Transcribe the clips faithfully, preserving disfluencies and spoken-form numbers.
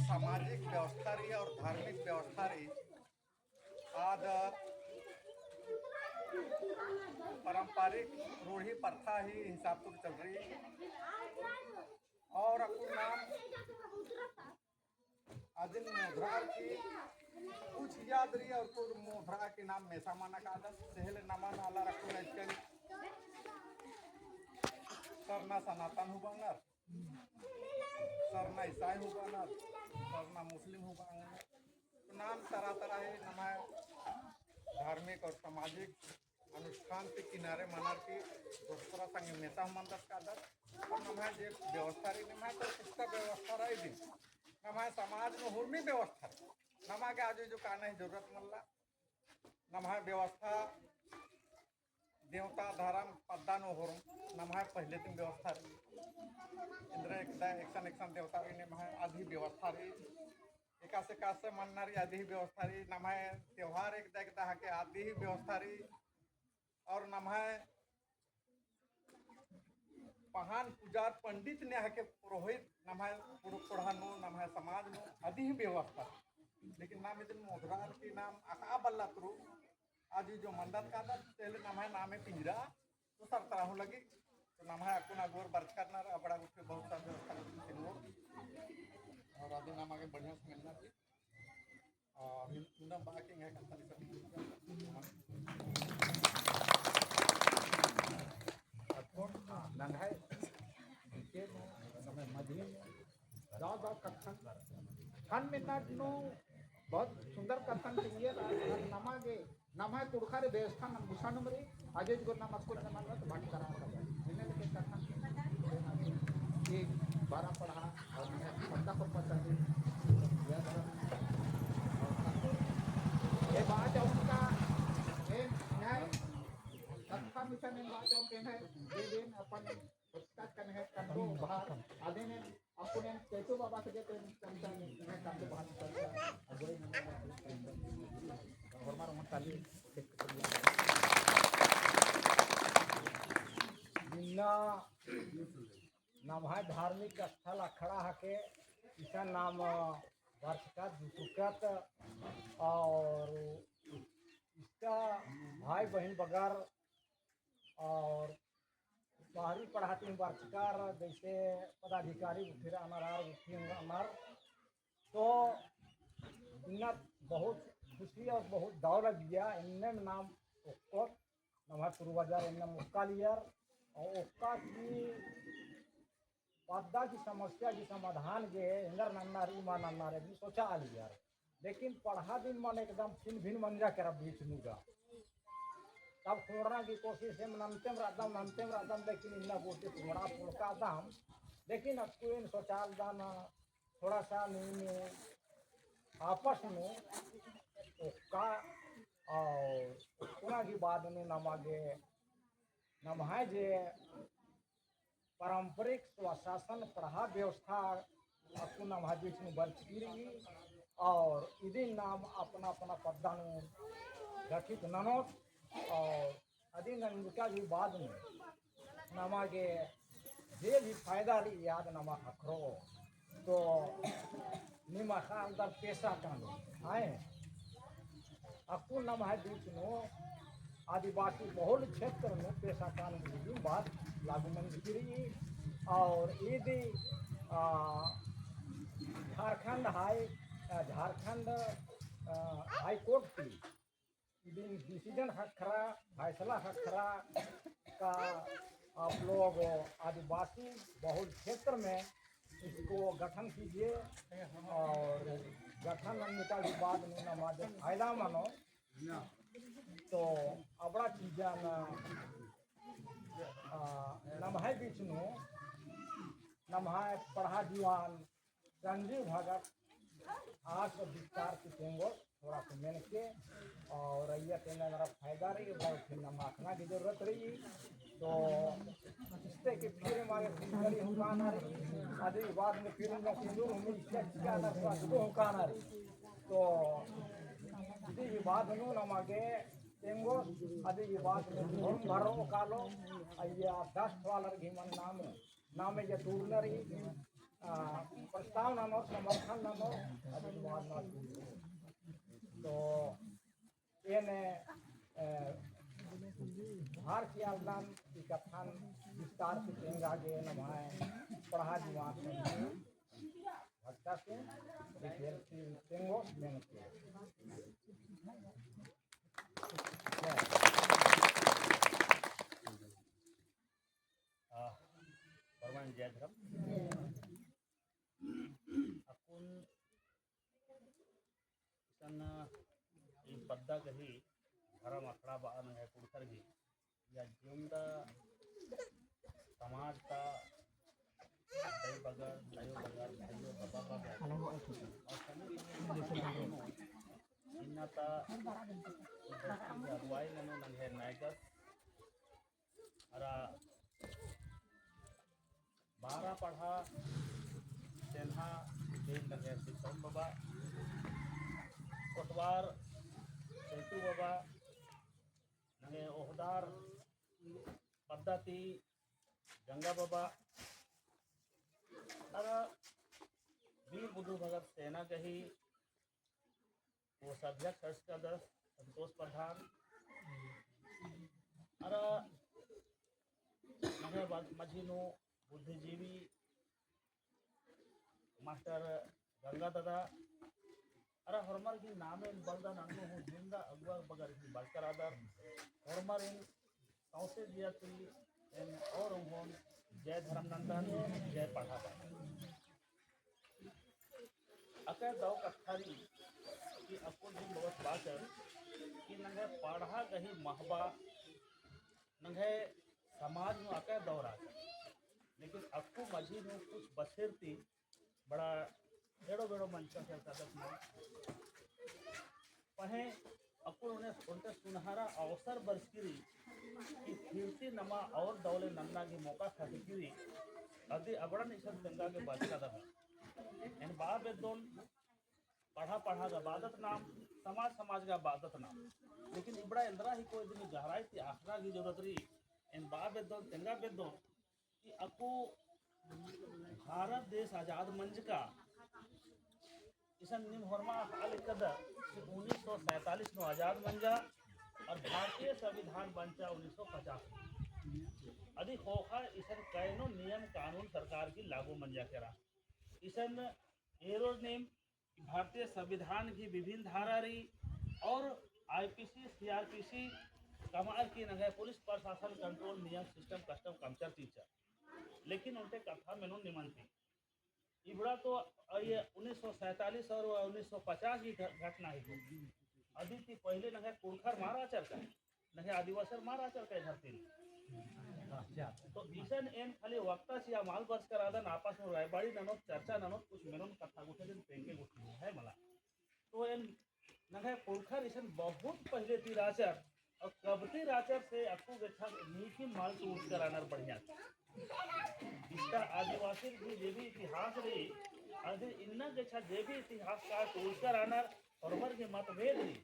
सामाजिक व्यवस्था रई और धार्मिक व्यवस्था रई, आद पारंपरिक रूढ़ी प्रथा ही हिसाब से चल रई। और अक्कुन नाम अदिन मोधरा की कुछ याद रई और कुछ मोधरा की नाम मेसा मना कादत, सेहले नमन आलर अक्कुन अइचकन सरना सनातन हूँ बअनर, सरना ईसाई हूँ बअनर, सरना मुस्लिम हूँ बअनर। तो नाम तरह तरह है, नम्है धार्मिक और सामाजिक अनुष्ठान ती किनारे मनर की दोसरा संगे मेसा हूँ मन्दत कादत। और नम्है जे व्यवस्था रई, नम्है तो किस्ता व्यवस्था रई दिम, नम्है समाज में हुरमी व्यवस्था रई। नमा गे आजु जो काना ही जरूरत मल्ला। नम्है व्यवस्था देवता धरम पद्दा नू होरम नम्है पहले तिम व्यवस्था रई। इन्द्र एकदा एकसन एकसन देवता रई, नम्है अदी व्यवस्था रई। एकासे एकासे मन्ना रई, अदी व्यवस्था रई। नम्है त्योहार एकदा एकदा हके, अदी व्यवस्था रई। और नम्है पहान पुजार पंडित ने हके पुरोहित नम्है पुरु-, पुरखा नू, नम्है समाज नू अदी व्यवस्था। लेकिन नाम इदिन मोधरा की नाम अका बल्ला तुरु आजु जो मन्दत कादत, तेले नम्है नामे पिंजरा, तो सर तरह हूँ लगी। तो नम्है अक्कुन अगोर बरचकर नर अबड़ा गुट्ठी बहुत सारा व्यवस्था करती थी वो। और अदिन नाम आगे बढ़िया से मिलना थी। और इन, इन्ना बाकी है कंपनी सब। हाँ, नंगाई। के समय मझी में। जाओ, जाओ, कत्थन। ठन मिनट नू बहुत सुंदर कत्थन चाहिए, और नमा गे नम्है कुँड़ुख़र व्यवस्था नम गुसन नू रई, अजय जी को नम अक्कुन नम तो भटकरा कर। इन्हें लेके करना कि बारह पड़हा और मैं पद्दा को पद्दा की। ये बात उनका, ये न्याय, कत्था मिशन इन बात उनके हैं, ये दिन अपन प्रस्ताव करने हैं, कंदो बाहर, आधे ने अक्कुन एन चैतू बाबा के जेते एन चर्चा में, मैं काफी बात करता, अगुवाई में होरमर ओंगोन ताली। इन्ना नम्है धार्मिक स्थल अखड़ा हके, इसन नाम बरचकत, जुटुरकत और इसका भाई बहिन बगर और बाहरी पड़हा ती बरचकर जैसे पदाधिकारी उठिर अनर आर उठिर अनर, तो इन्ना बहुत खुशी और बहुत दव लगिया। इन्ने नाम ओक्कोत नम्है पूर्वजर इन्ने ओक्का लियर और ओक्का की पद्दा की समस्या की समाधान गे एन्देर नन्ना रई, मा नन्ना रई, सोचा आलियर। लेकिन पड़हा दिम मन एकदम छिन भिन मंजा केरा बीच नू गा। तब खोंड़ना की कोशिश एम नन्तेम रअदम, नन्तेम रअदम, लेकिन इन्ना गोटे खोंड़आ पोल्लकदम। लेकिन अक्कु एन सोचालदन थोड़ा सा नीम आपस नू ओक्का और ओक्कना की बाद नू नमा गे नम्है जे पारंपरिक स्वशासन पड़हा व्यवस्था अक्कुन नम्है बीच नू बरचकी रई और इदिन नाम अपना अपना पद्दा नू गठित ननोत और अदिन नंजका की बाद नू नमा गे जे भी फायदा रई आद नमा ख़क्खरो। तो निमा ख़ास दर पेसा कानून आए। अक्कुन नम्है बीच नू आदिवासी बहुल क्षेत्र नू पेसा कानून की बात लागू मंजकी रई। और इदी, आ, झारखंड हाई, आ, झारखंड, आ, हाई कोर्ट की इदिन decision ख़क्खरा, फैसला ख़क्खरा का आप लोग आदिवासी बहुल क्षेत्र में इसको गठन कीजिए और गठन नंजका की बाद नू नमा गे फायदा मनो। तो अबड़ा चीजन, आ, नम्है बीच नू नम्है पड़हा दीवान संजीव भगत आस विस्तार ती तेंगोस थोड़ा सा मेनके और अइय्या तेंगा नरा फायदा रई, बहुत फिर नमा अख़ना की जरूरत रई। तो इस्ते कि फिर हमारे सिंदरी हूँ काना रई, अदी बाद में फिर उनका सिंदूर हूँ मिलके चिका ना हुआ, वो हूँ काना रई। तो इदी बाद नू नमा गे तेंगोस, अदी बाद में धर्म भरो कालो, अइय्या दस वालर घिमन नाम नामे जे टूरना रई, आ, प्रस्ताव ननोर, समर्थन ननोर, अदिन वाद ननोर। तो एन, अ, भार चिआलदन ई कत्थन विस्तार से तेंगा गे नम्है पड़हा जुवान भक्ता से detail से तेंगो मेहनत के। आ, परमाणु जय धर्म। अक्कुन इसन ई पद्दा गही धर्म अखड़ा बआ नंग्है कुँड़ुख़र गही या जिउंदा समाज ता दई बगर, दयो बगर, भाइयो बबा बगर, और सभी इन्ना ता अगुवाई ननू नंग्है नायगस अरा बारा पड़हा सेन्हा दिन नंग्है सितौन बबा, कोटवार सेतु बबा, नंग्है ओहदार पद्दा ती गंगा बबा, अरा वीर बुधु भगत सेना गही कोषाध्यक्ष हर्ष कादर संतोष प्रधान, अरा नंग्है मझी नू बुद्धिजीवी मास्टर गंगा दादा, अरा होरमर गही नामे बलदन अन्नु हूँ जिंदा अगुवा बगर गही बलकर आदर, होरमर इन सौंसे जिया ती एन और उंगोन जय धर्म नंदन, जय पड़हा बा। अकय दव कत्था रई कि अक्कुन दिन बहुत बाचर कि नंग्है पड़हा गही महबा नंग्है समाज नू अकय दव रहचा। लेकिन अक्कु मझी नू कुछ बछेर ती बड़ा बेड़ो बेड़ो मंचा के कदस ना पहें अक्कुन ओन्टे सुनहरा अवसर बरचकी रई कि फिर ती नमा और दव ले नन्ना गही मौका खटकी रई। अदी अबड़न इसन तेंगा गे बरचका दरा। एन बआ बेद्दोन पड़हा पड़हा गा बअदत नाम, समाज समाज गा बअदत नाम। लेकिन इबड़ा एन्दरा ही कोई दिन गहराई ती अख़ना गही जरूरत रई। एन बआ बेद्दोन, तेंगा बेद्दोन कि अक्कु भारत देश आजाद मंजका इसन नीम होरमा अख़आ लगदर कि उन्नीस सौ सैंतालीस नू आजाद मंजा और भारतीय संविधान बंचा उन्नीस सौ पचास नू। अदी ख़ोख़ा इसन कैनो नियम कानून सरकार गही लागू मंजा केरा। इसन एरोर नीम भारतीय संविधान गही विभिन्न धारा रई और IPC, CRPC कमअर की नंग्है पुलिस प्रशासन control नियम system custom कमचर चिच्चर। लेकिन ओन्टे कत्था मेनोन निमन ती। इबड़ा तो ये उन्नीस सौ सैंतालीस और उन्नीस सौ पचास की घ-, घटना ही। अदी ती पहले नंग्है कुँड़ुख़र मा रहचर का, नंग्है आदिवासिर मा रहचर का धरती नू। तो इसन एन खाली वक्ता चिआ मल बरचका रअदन, आपस नू रायबाड़ी ननोत, चर्चा ननोत, कुछ मेनोन कत्था गुट्ठी दिन पेंगे गुट्ठी है मला। तो एन नंग्है कुँड़ुख़र इसन बहुत पहले ती रहचर और कब ती रहचर से अक्कु गेच्छा नीकी मल टूड़चका रअनर बढ़िया। इस्ता आदिवासिर गही जे भी इतिहास रई, अदी इन्ना गेच्छा जे भी इतिहासकार टूड़चका रअनर, होरमर गही मतभेद रई।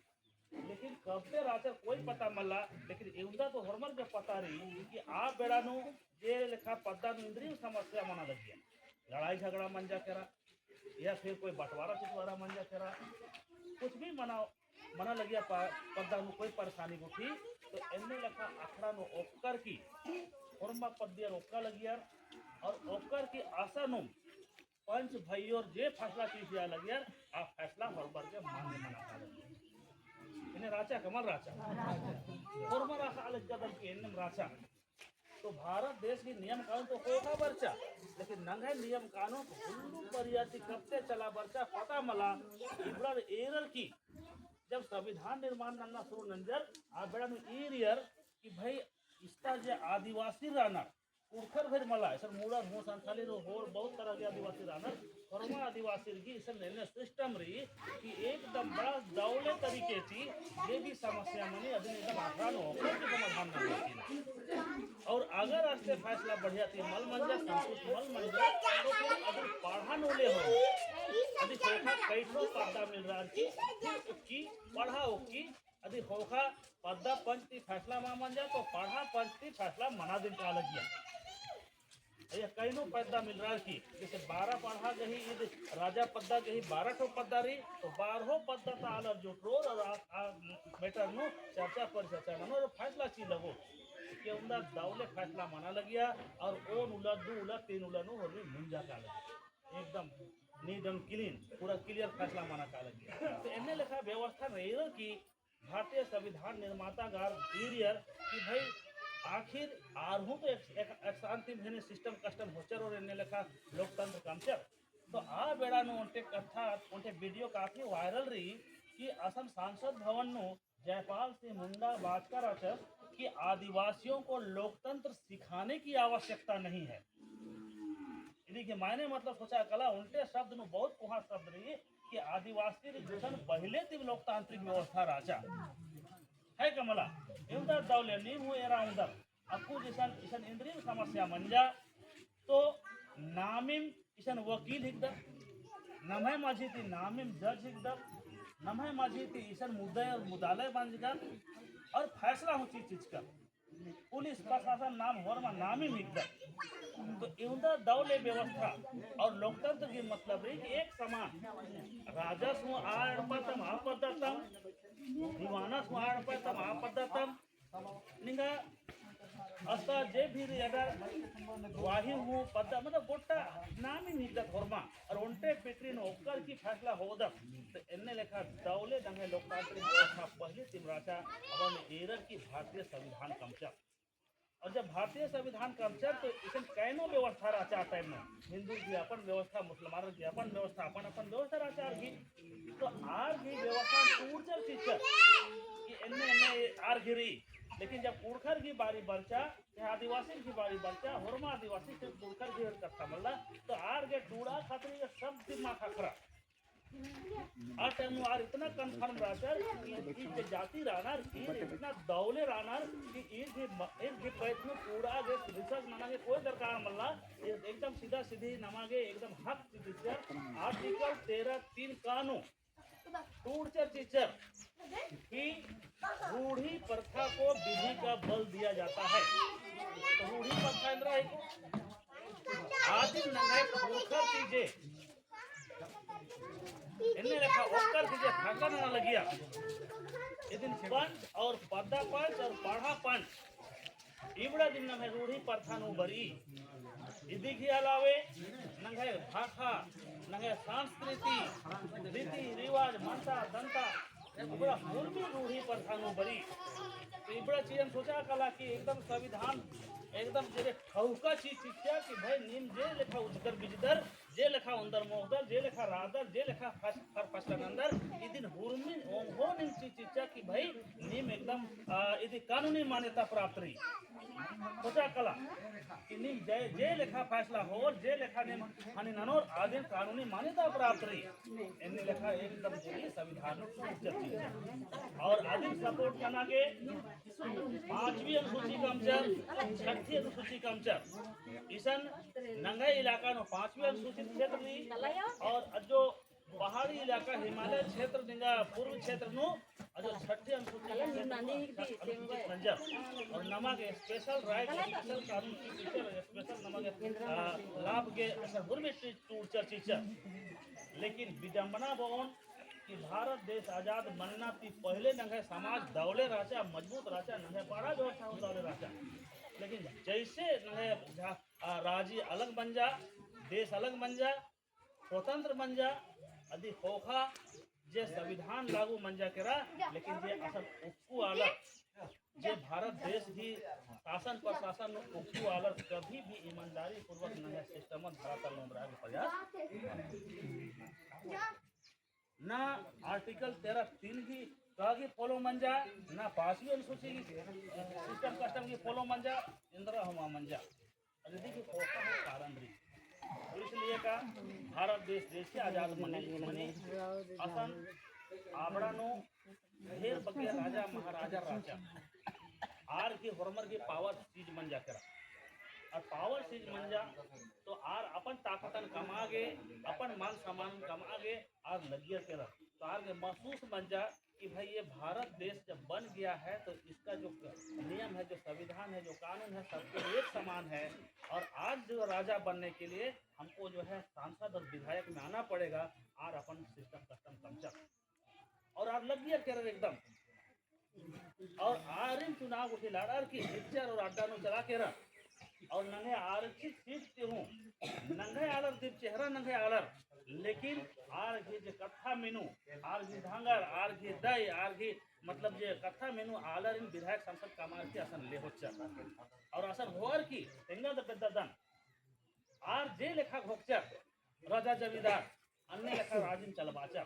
लेकिन कब ती रहचर कोई पता मल्ला, लेकिन एवंदा तो होरमर गे पता रई कि आ बेड़ा नू जे लेखा पद्दा नू इन्द्रिम समस्या मना लगिया, लड़ाई झगड़ा मंजा केरा, या फिर कोई बंटवारा चितवारा मंजा केरा, कुछ भी मना, मना लगिया प-, पद्दा नू कोई परेशानी गुट्ठी, तो एन्ने लेखा अखड़ा नू ओक्कर की, होरमा पद्दियर ओक्का लगियर, और ओक्कर की आशा नू पंच भइयोर जे फैसला चिआ लगियर, आ फैसला होरमर गे मान्य मना लगियर। एन्ने रहचा का मल रहचा? होरमर अख़आ लगदर कि एन्नेम रहचा। तो भारत देश गही नियम कानून तो ख़ोख़ा बरचा, लेकिन नंग्है नियम कानून हुल्लु परिया ती कब ती चला बरचा पता मला। इबड़ा एरर की जब संविधान निर्माण नन्ना शुरू नंजर, आ बेड़ा नू ईरियर कि भाई इस्ता जे आदिवासी रअनर, कुँड़ुख़र भर मला, इसन मुड़र हूँ, संथाली रओ, होर बहुत तरह के आदिवासी रअनर, होरमा आदिवासिर गही इसन एन्ने system रई कि एकदम बड़ा दव ले तरीके ती जे भी समस्या मनी अदिन एकदम आसान ओक्कर की समाधान नना लगी। और अगर आस्ते फैसला बढ़िया ती मल मंजा, संतुष्ट मल मंजा, तो फिर अगर पड़हा नू ले हो, अदी ख़ोख़ा कई ठो पद्दा मिलरअर की, की पड़हा ओक्की, अदी ख़ोख़ा पद्दा पंच ती फैसला मा मंजा, तो पड़हा पंच ती फैसला मना दिम का लगिया। ये कइनो पद्दा मिलरर की, जैसे बारह पड़हा गही ईद राजा पद्दा गही बारह ठो पद्दा रई, तो बारहो पद्दा ता आलर जुटरओर और आ, आ matter नू चर्चा परिचर्चा ननोर और फैसला चिआ लगोर। एवंदा दव ले फैसला मना लगिया और ओन उल्ला, दू उल्ला, तीन उल्ला नू होरमी मुंजा का लगिया। एकदम neat and clean, पूरा clear फैसला मना का लगिया। तो एन्ने लेखा व्यवस्था रई कि भारतीय संविधान निर्माता गर ईरियर कि भाई आखिर आर हूँ तो एक, एक, एक शांति भेने system custom होचर और एन्ने लेखा लोकतंत्र कमचर। तो आ बेड़ा नू ओन्टे कत्था, ओन्टे video काफी viral रई कि असम संसद भवन नू जयपाल सिंह मुंडा बाचका रहचस कि आदिवासियों को लोकतंत्र सिखाने की आवश्यकता नहीं है। इदी के मायने मतलब सोचा कला, ओन्टे शब्द नू बहुत कोहाँ शब्द रई कि आदिवासी री गुसन पहले तिम लोकतांत्रिक व्यवस्था रहचा। है का मला? एवंदा दव ले नीम हूँ एरा उन्दर। अक्कु जैसन इसन इन्द्रिम समस्या मंजा, तो नामिम इसन वकील हिकदर, नम्है मझी ती नामिम जज हिकदर, नम्है मझी ती इसन मुद्दा और मुदालय बंजकर और फैसला हूँ चिच्चकर। पुलिस प्रशासन नाम होरमा नामिम हिकदर। तो एवंदा दव ले व्यवस्था और लोकतंत्र की मतलब रई कि एक समान राजस हूँ आ एड़पा तम आ पद्दा तम, दीवानस हूँ आ एड़पा तम आ पद्दा तम, निंगा अस्ता जे भी रई अगर वाही हूँ पद्दा मतलब गोट्टा नामिम हिकदत होरमा और ओन्टे पेटरी नू ओक्कर की फैसला होदत। तो एन्ने लेखा दव ले नम्है लोकतांत्रिक व्यवस्था पहले तिम रहचा, अबड़न एरर की भारतीय संविधान कमचर। और जब भारतीय संविधान कमचर तो इसन कइनो व्यवस्था रहचा आ time नू, हिन्दू की अपन व्यवस्था, मुसलमान की अपन व्यवस्था, अपन अपन व्यवस्था रहचा आर की। तो आर की व्यवस्था टूड़चर चिच्चर कि एन्ने एन्ने आर की रई। लेकिन जब कुँड़ुख़र की बारी बरचा, चाहे आदिवासी की बारी बरचा, होरमा आदिवासी से कुँड़ुख़र की कत्था मल्ला, तो आर गे टूड़ा खातिर ये सब दिमाग खखरा। आ time नू आर इतना confirm रहचर कि ई जे जाति रअनर, ईर इतना दव ले रअनर कि ईर भी म-, ईर भी पैत नू टूड़ा गे research नना गे कोई दरकार मल्ला। ये एकदम सीधा सीधी नमा गे एकदम हक चिच्चर। Article तेरह तीन का नू टूड़चर चिच्चर कि रूढ़ी प्रथा को विधि का बल दिया जाता है। तो रूढ़ी प्रथा एन्दरा है को आदिम नंग्है पुरखर ती जे एन्ने लेखा ओक्कर ती जे फैसला नना लगिया। इदिन पंच और पद्दा पंच और पड़हा पंच इबड़ा दिम नंग्है रूढ़ी प्रथा नू बरई। इदी गही अलावे नंग्है भाखा, नंग्है संस्कृति, रीति रिवाज, मनता दनता, इबड़ा हुरमी रूढ़ी प्रथा नू बरई। तो इबड़ा चीजन सोचा कला कि एकदम संविधान एकदम जेरे ठौका चीज चिच्चा कि भाई नीम जे लेखा उजकर बिजदर, जे लेखा ओन्दर मोख़दर, जे लेखा रअदर, जे लेखा फस-, फर फसलन नन्दर, इदिन हुरमिन ओंगो नीम चीज चिच्चा कि भाई नीम एकदम, आ, इदी कानूनी मान्यता प्राप्त रई। सोचा कला कि नीम जे, जे लेखा फैसला होर, जे लेखा नीम हनी ननोर, आदिन कानूनी मान्यता प्राप्त रई। एन्ने लेखा एकदम पूरी संविधान चिच्चा। और आदिन support नना गे पाँचवीं अनुसूची कमचर, छठी अनुसूची कमचर। इसन नंग्है इलाका नू पाँचवीं अनुसूचित क्षेत्र रई और अजो पहाड़ी इलाका हिमालय क्षेत्र निंगा पूर्वी क्षेत्र नू अजो छठी अनुसूची अनुसूचित मंजर। और नमा गे special right, special कानून चिच्चर, special नमा गे, आ, लाभ गे असन हुरमी टूड़चर चिच्चर। लेकिन विडम्बना बओन कि भारत देश आजाद मन्ना ती पहले नंग्है समाज दव ले रहचा, मजबूत रहचा, नंग्है पड़हा व्यवस्था हूँ दव ले रहचा। लेकिन जैसे नंग्है झा-, आ, राजी अलग मंजा, देश अलग मंजा, स्वतंत्र मंजा, अदी ख़ोख़ा जे संविधान लागू मंजा केरा, लेकिन जे असन उक्कु आलर, जे भारत देश ही शासन प्रशासन नू उक्कु आलर कभी भी ईमानदारी पूर्वक नंग्है system धरातल नू ओन्द्रआ गे प्रयास ना article तेरह तीन की का की follow मंजा, ना पाँचवीं अनुसूची की system custom की follow मंजा, एन्दरा हूँ मा मंजा। अरे देखिए, कौन सा है कारण रही? तो इसलिए का भारत देश, देश के आजाद मनी, मनी असन आबड़ा नू ढेर बग्गे राजा महाराजा रहचा। आर की होरमर की power चीज मंजा केरा। और power चीज मंजा तो आर अपन ताकतन कमआ गे, अपन मान सम्मान कमआ गे, आर लगिया केरा। तो आर के महसूस मंजा कि भाई, ये भारत देश जब बन गया है तो इसका जो क-, नियम है, जो संविधान है, जो कानून है, सबके लिए एक समान है। और आज जो राजा बनने के लिए हमको जो है सांसद और विधायक में आना पड़ेगा, आर अपन system custom कमचर। और आर लग्गियर केरर एकदम। और आरिन चुनाव गुट्ठी लड़ार की हिच्चर और अड्डा नू चला केरर। और नंगे आर की सीट ते हूँ, नंगे आलर दिम चेहरा नंगे आलर, लेकिन आर घी जे कत्था मेनू, आर घी ढंगर, आर घी दई, आर घी मतलब जे कत्था मेनू आलर इन विधायक सांसद कमार की असन ले होच्चर। और असन होअर की तेंगा द बेद्दा दन आर जे लेखा घोकचर, राजा जमींदार, अन्ने लेखा राजिन चलबाचर।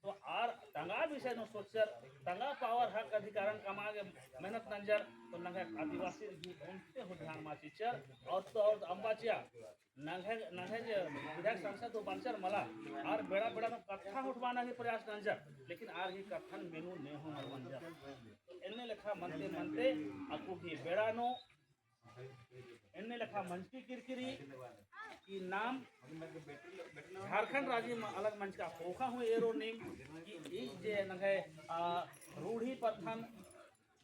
तो आर टंगा विषय नू सोचचर, टंगा पावर हक अधिकारन कमा गे मेहनत नंजर, तो नंगे आदिवासी घी ओन्टे हूँ ध्यान मा चिच्चर। और तो और अम्बाचिया, नंगे, नंगे जे विधायक सांसद हूँ बंचर मला, आर बेड़ा बेड़ा नू कत्था उठवाना ही प्रयास नंजर, लेकिन आर ही कत्थन मेनू ने हूँ मल मंजर। एन्ने लेखा मनते मनते अक्कु ही बेड़ा नू एन्ने लेखा मंजकी केरकी रई कि नाम झारखंड राजी मा अलग मंजका ख़ोख़ा हूँ एरो नीम कि ई जे नंगे, आ, रूढ़ी प्रथन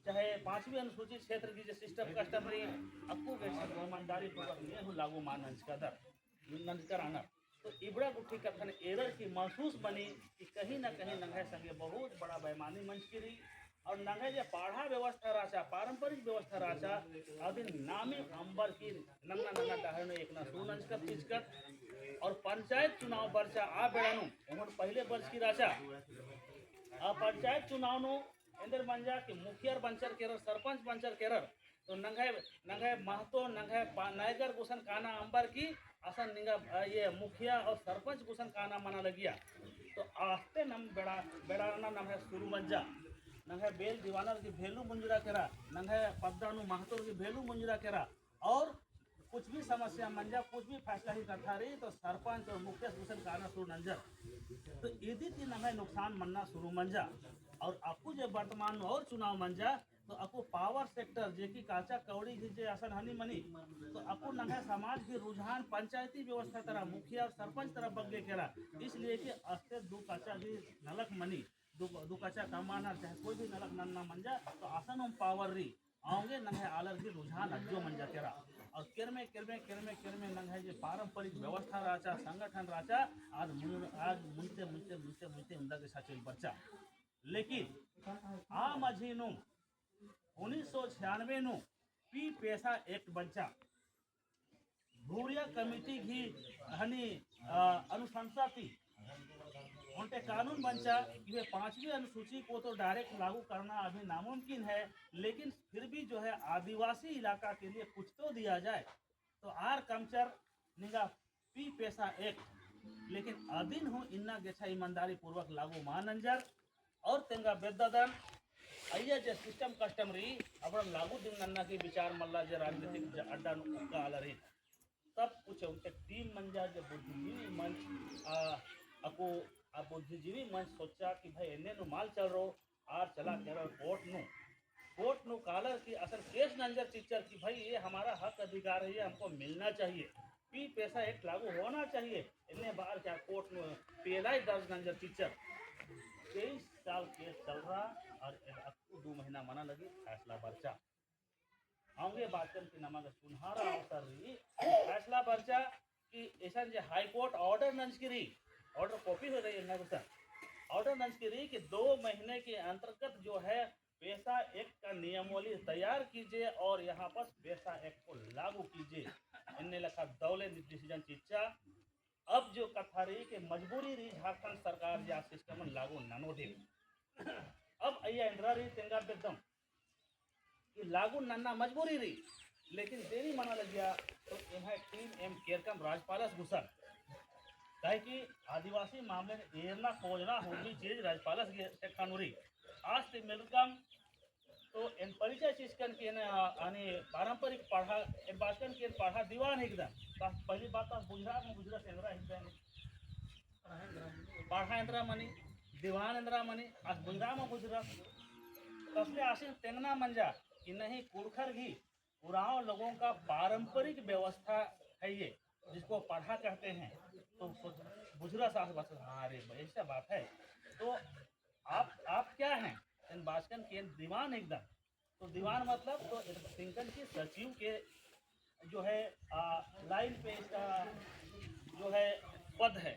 चाहे पाँचवीं अनुसूचित क्षेत्र की जे system custom रई, अक्कु गे ईमानदारी पूर्वक ने हूँ लागू मा नंजका दर, नंजका रअनर। तो इबड़ा गुट्ठी कत्थन एरर की महसूस मनी कि कहीं ना कहीं नंगे संगे बहुत बड़ा बेईमानी मंजकी रई। और नंगे जे पड़हा व्यवस्था रहचा, पारंपरिक व्यवस्था रहचा, अदिन नामी अम्बर की नन्ना नन्ना डहर नू एकना सुरु नंजकत चिचकत। और पंचायत चुनाव बरचा आ बेड़ा नू, ओहन पहिले बरचकी रहचा। आ पंचायत चुनाव नू एन्देर मंजा कि मुखियर बंचर केरर, सरपंच बंचर केरर, तो नंगे, नंगे महतो, नंगे पा-, नैगर गुसन काना अम्बर की असन निंगा, अ, ये मुखिया और सरपंच गुसन काना मना लगिया। तो आस्ते नम बेड़ा, बेड़ारना नम्है सुरु मंजा। नंगे बेल दीवानर की भेलू मुंजरा केरा, नंगे पद्दा नू महतोर की भेलू मुंजरा केरा। और कुछ भी समस्या मंजा, कुछ भी फैसला ही कत्था रई, तो सरपंच और मुखिया गुसन काना सुरु नंजर। तो इदी ती नम्है नुकसान मन्ना सुरु मंजा। और अक्कु जे वर्तमान नू और चुनाव मंजा, तो अक्कु power sector, जे कि काचा कौड़ी घी जे असन हनी मनी, तो अक्कु नंग्है समाज घी रुझान पंचायती व्यवस्था तरा, मुखिया और सरपंच तरा बग्गे केरा, इसलिए कि अस्ते दू काचा घी नलख मनी, दू, दू काचा कमानर चाहे कोई भी नलख नन्ना मंजा, तो असन हूँ power रई, औंगे नंग्है आलर घी रुझान अज्जो मंजा केरा। और केरमे, केरमे, केरमे, केरमे नंग्है जे पारंपरिक व्यवस्था राचा, संगठन राचा, आज मुन-, आज मुनते, मुनते, मुनते, मुनते उन्दा गे साचेल बरचा। लेकिन आ मझी नू उन्नीस सौ छियानवे नू पी पेसा act बंचा। भूरिया कमेटी घी हनी, अ, अनुशंसा ती ओन्टे कानून बंचा कि वे पाँचवीं अनुसूची को तो direct लागू करना अभी नामुमकिन है, लेकिन फिर भी जो है आदिवासी इलाका के लिए कुछ तो दिया जाए। तो आर कमचर निंगा पी पेसा act, लेकिन अदिन हूँ इन्ना गेछा ईमानदारी पूर्वक लागू मा नंजर। और तेंगा बेद्दादन अइय्या जे system custom रई, अबड़न लागू दिम नन्ना की विचार मल्ला जे राजनीतिक ज-, अड्डा नू उक्का आलर ही। तब कुछ ओन्टे team मंजा जे बुद्धिजीवी मंच, आ, अक्कु आ बुद्धिजीवी मंच सोचा कि भाई एन्ने नू मल चलरो, आर चला केरर कोर्ट नू। कोर्ट नू कालर की असन केस नंजर चिच्चर कि भाई ये हमारा हक अधिकार है, ये हमको मिलना चाहिए, पी पेसा act लागू होना चाहिए। एन्ने बअर का कोर्ट नू पी एल आई दर्ज नंजर चिच्चर। तेईस साल केस चलरा और एन अक्कु दू महीना मना लगी फैसला बरचा। औंगे बाचकन कि नमा गे सुनहरा अवसर रई, फैसला बरचा कि एसन जे हाई कोर्ट order नंजकी रई, order copy हो रही है ना सर, order नंजकी रई कि दो महीने के अंतर्गत जो है पेसा act का नियमावली तैयार कीजिए और यहाँ पर पेसा act को लागू कीजिए। एन्ने लेखा दौले decision चिच्चा। अब जो कत्था रई कि मजबूरी रई झारखंड सरकार जे आ system लागू ननोर। अब अइय्या एन्दरा रई तेंगा बेद्दम कि लागू नन्ना मजबूरी रई, लेकिन देरी मना लगिया। तो एम्है team एम केरकम राज्यपालस गुसन, काहे कि आदिवासी मामले में एरना खोजना होगी चीज राज्यपालस गे खानुरी। आज ते मेलकम तो एन परिचय चिच्चकन कि एन, आ, आनी पारंपरिक पड़हा, एन बाचकन कि एन पड़हा दीवान हिकदन। तो पहली बात तो बुझरा, बुझरा से एन्दरा हिकदन। पड़हा एन्दरा मनी, दीवान एन्दरा मनी, आस बुझरा मा बुझरा। तसले आसिन तेंगना मंजा कि नहीं, कुँड़ुख़र घी उराँव लोगों का पारंपरिक व्यवस्था है ये, जिसको पड़हा कहते हैं। तो सोच, बुझरा सास बस, हाँ रे भाई, ऐसा बात है। तो आप, आप क्या हैं? एन बाचकन कि एन दीवान एकदम। तो दीवान मतलब तो एन तिंकन कि सचिव के जो है, आ, लाइन पे इसका जो है पद है।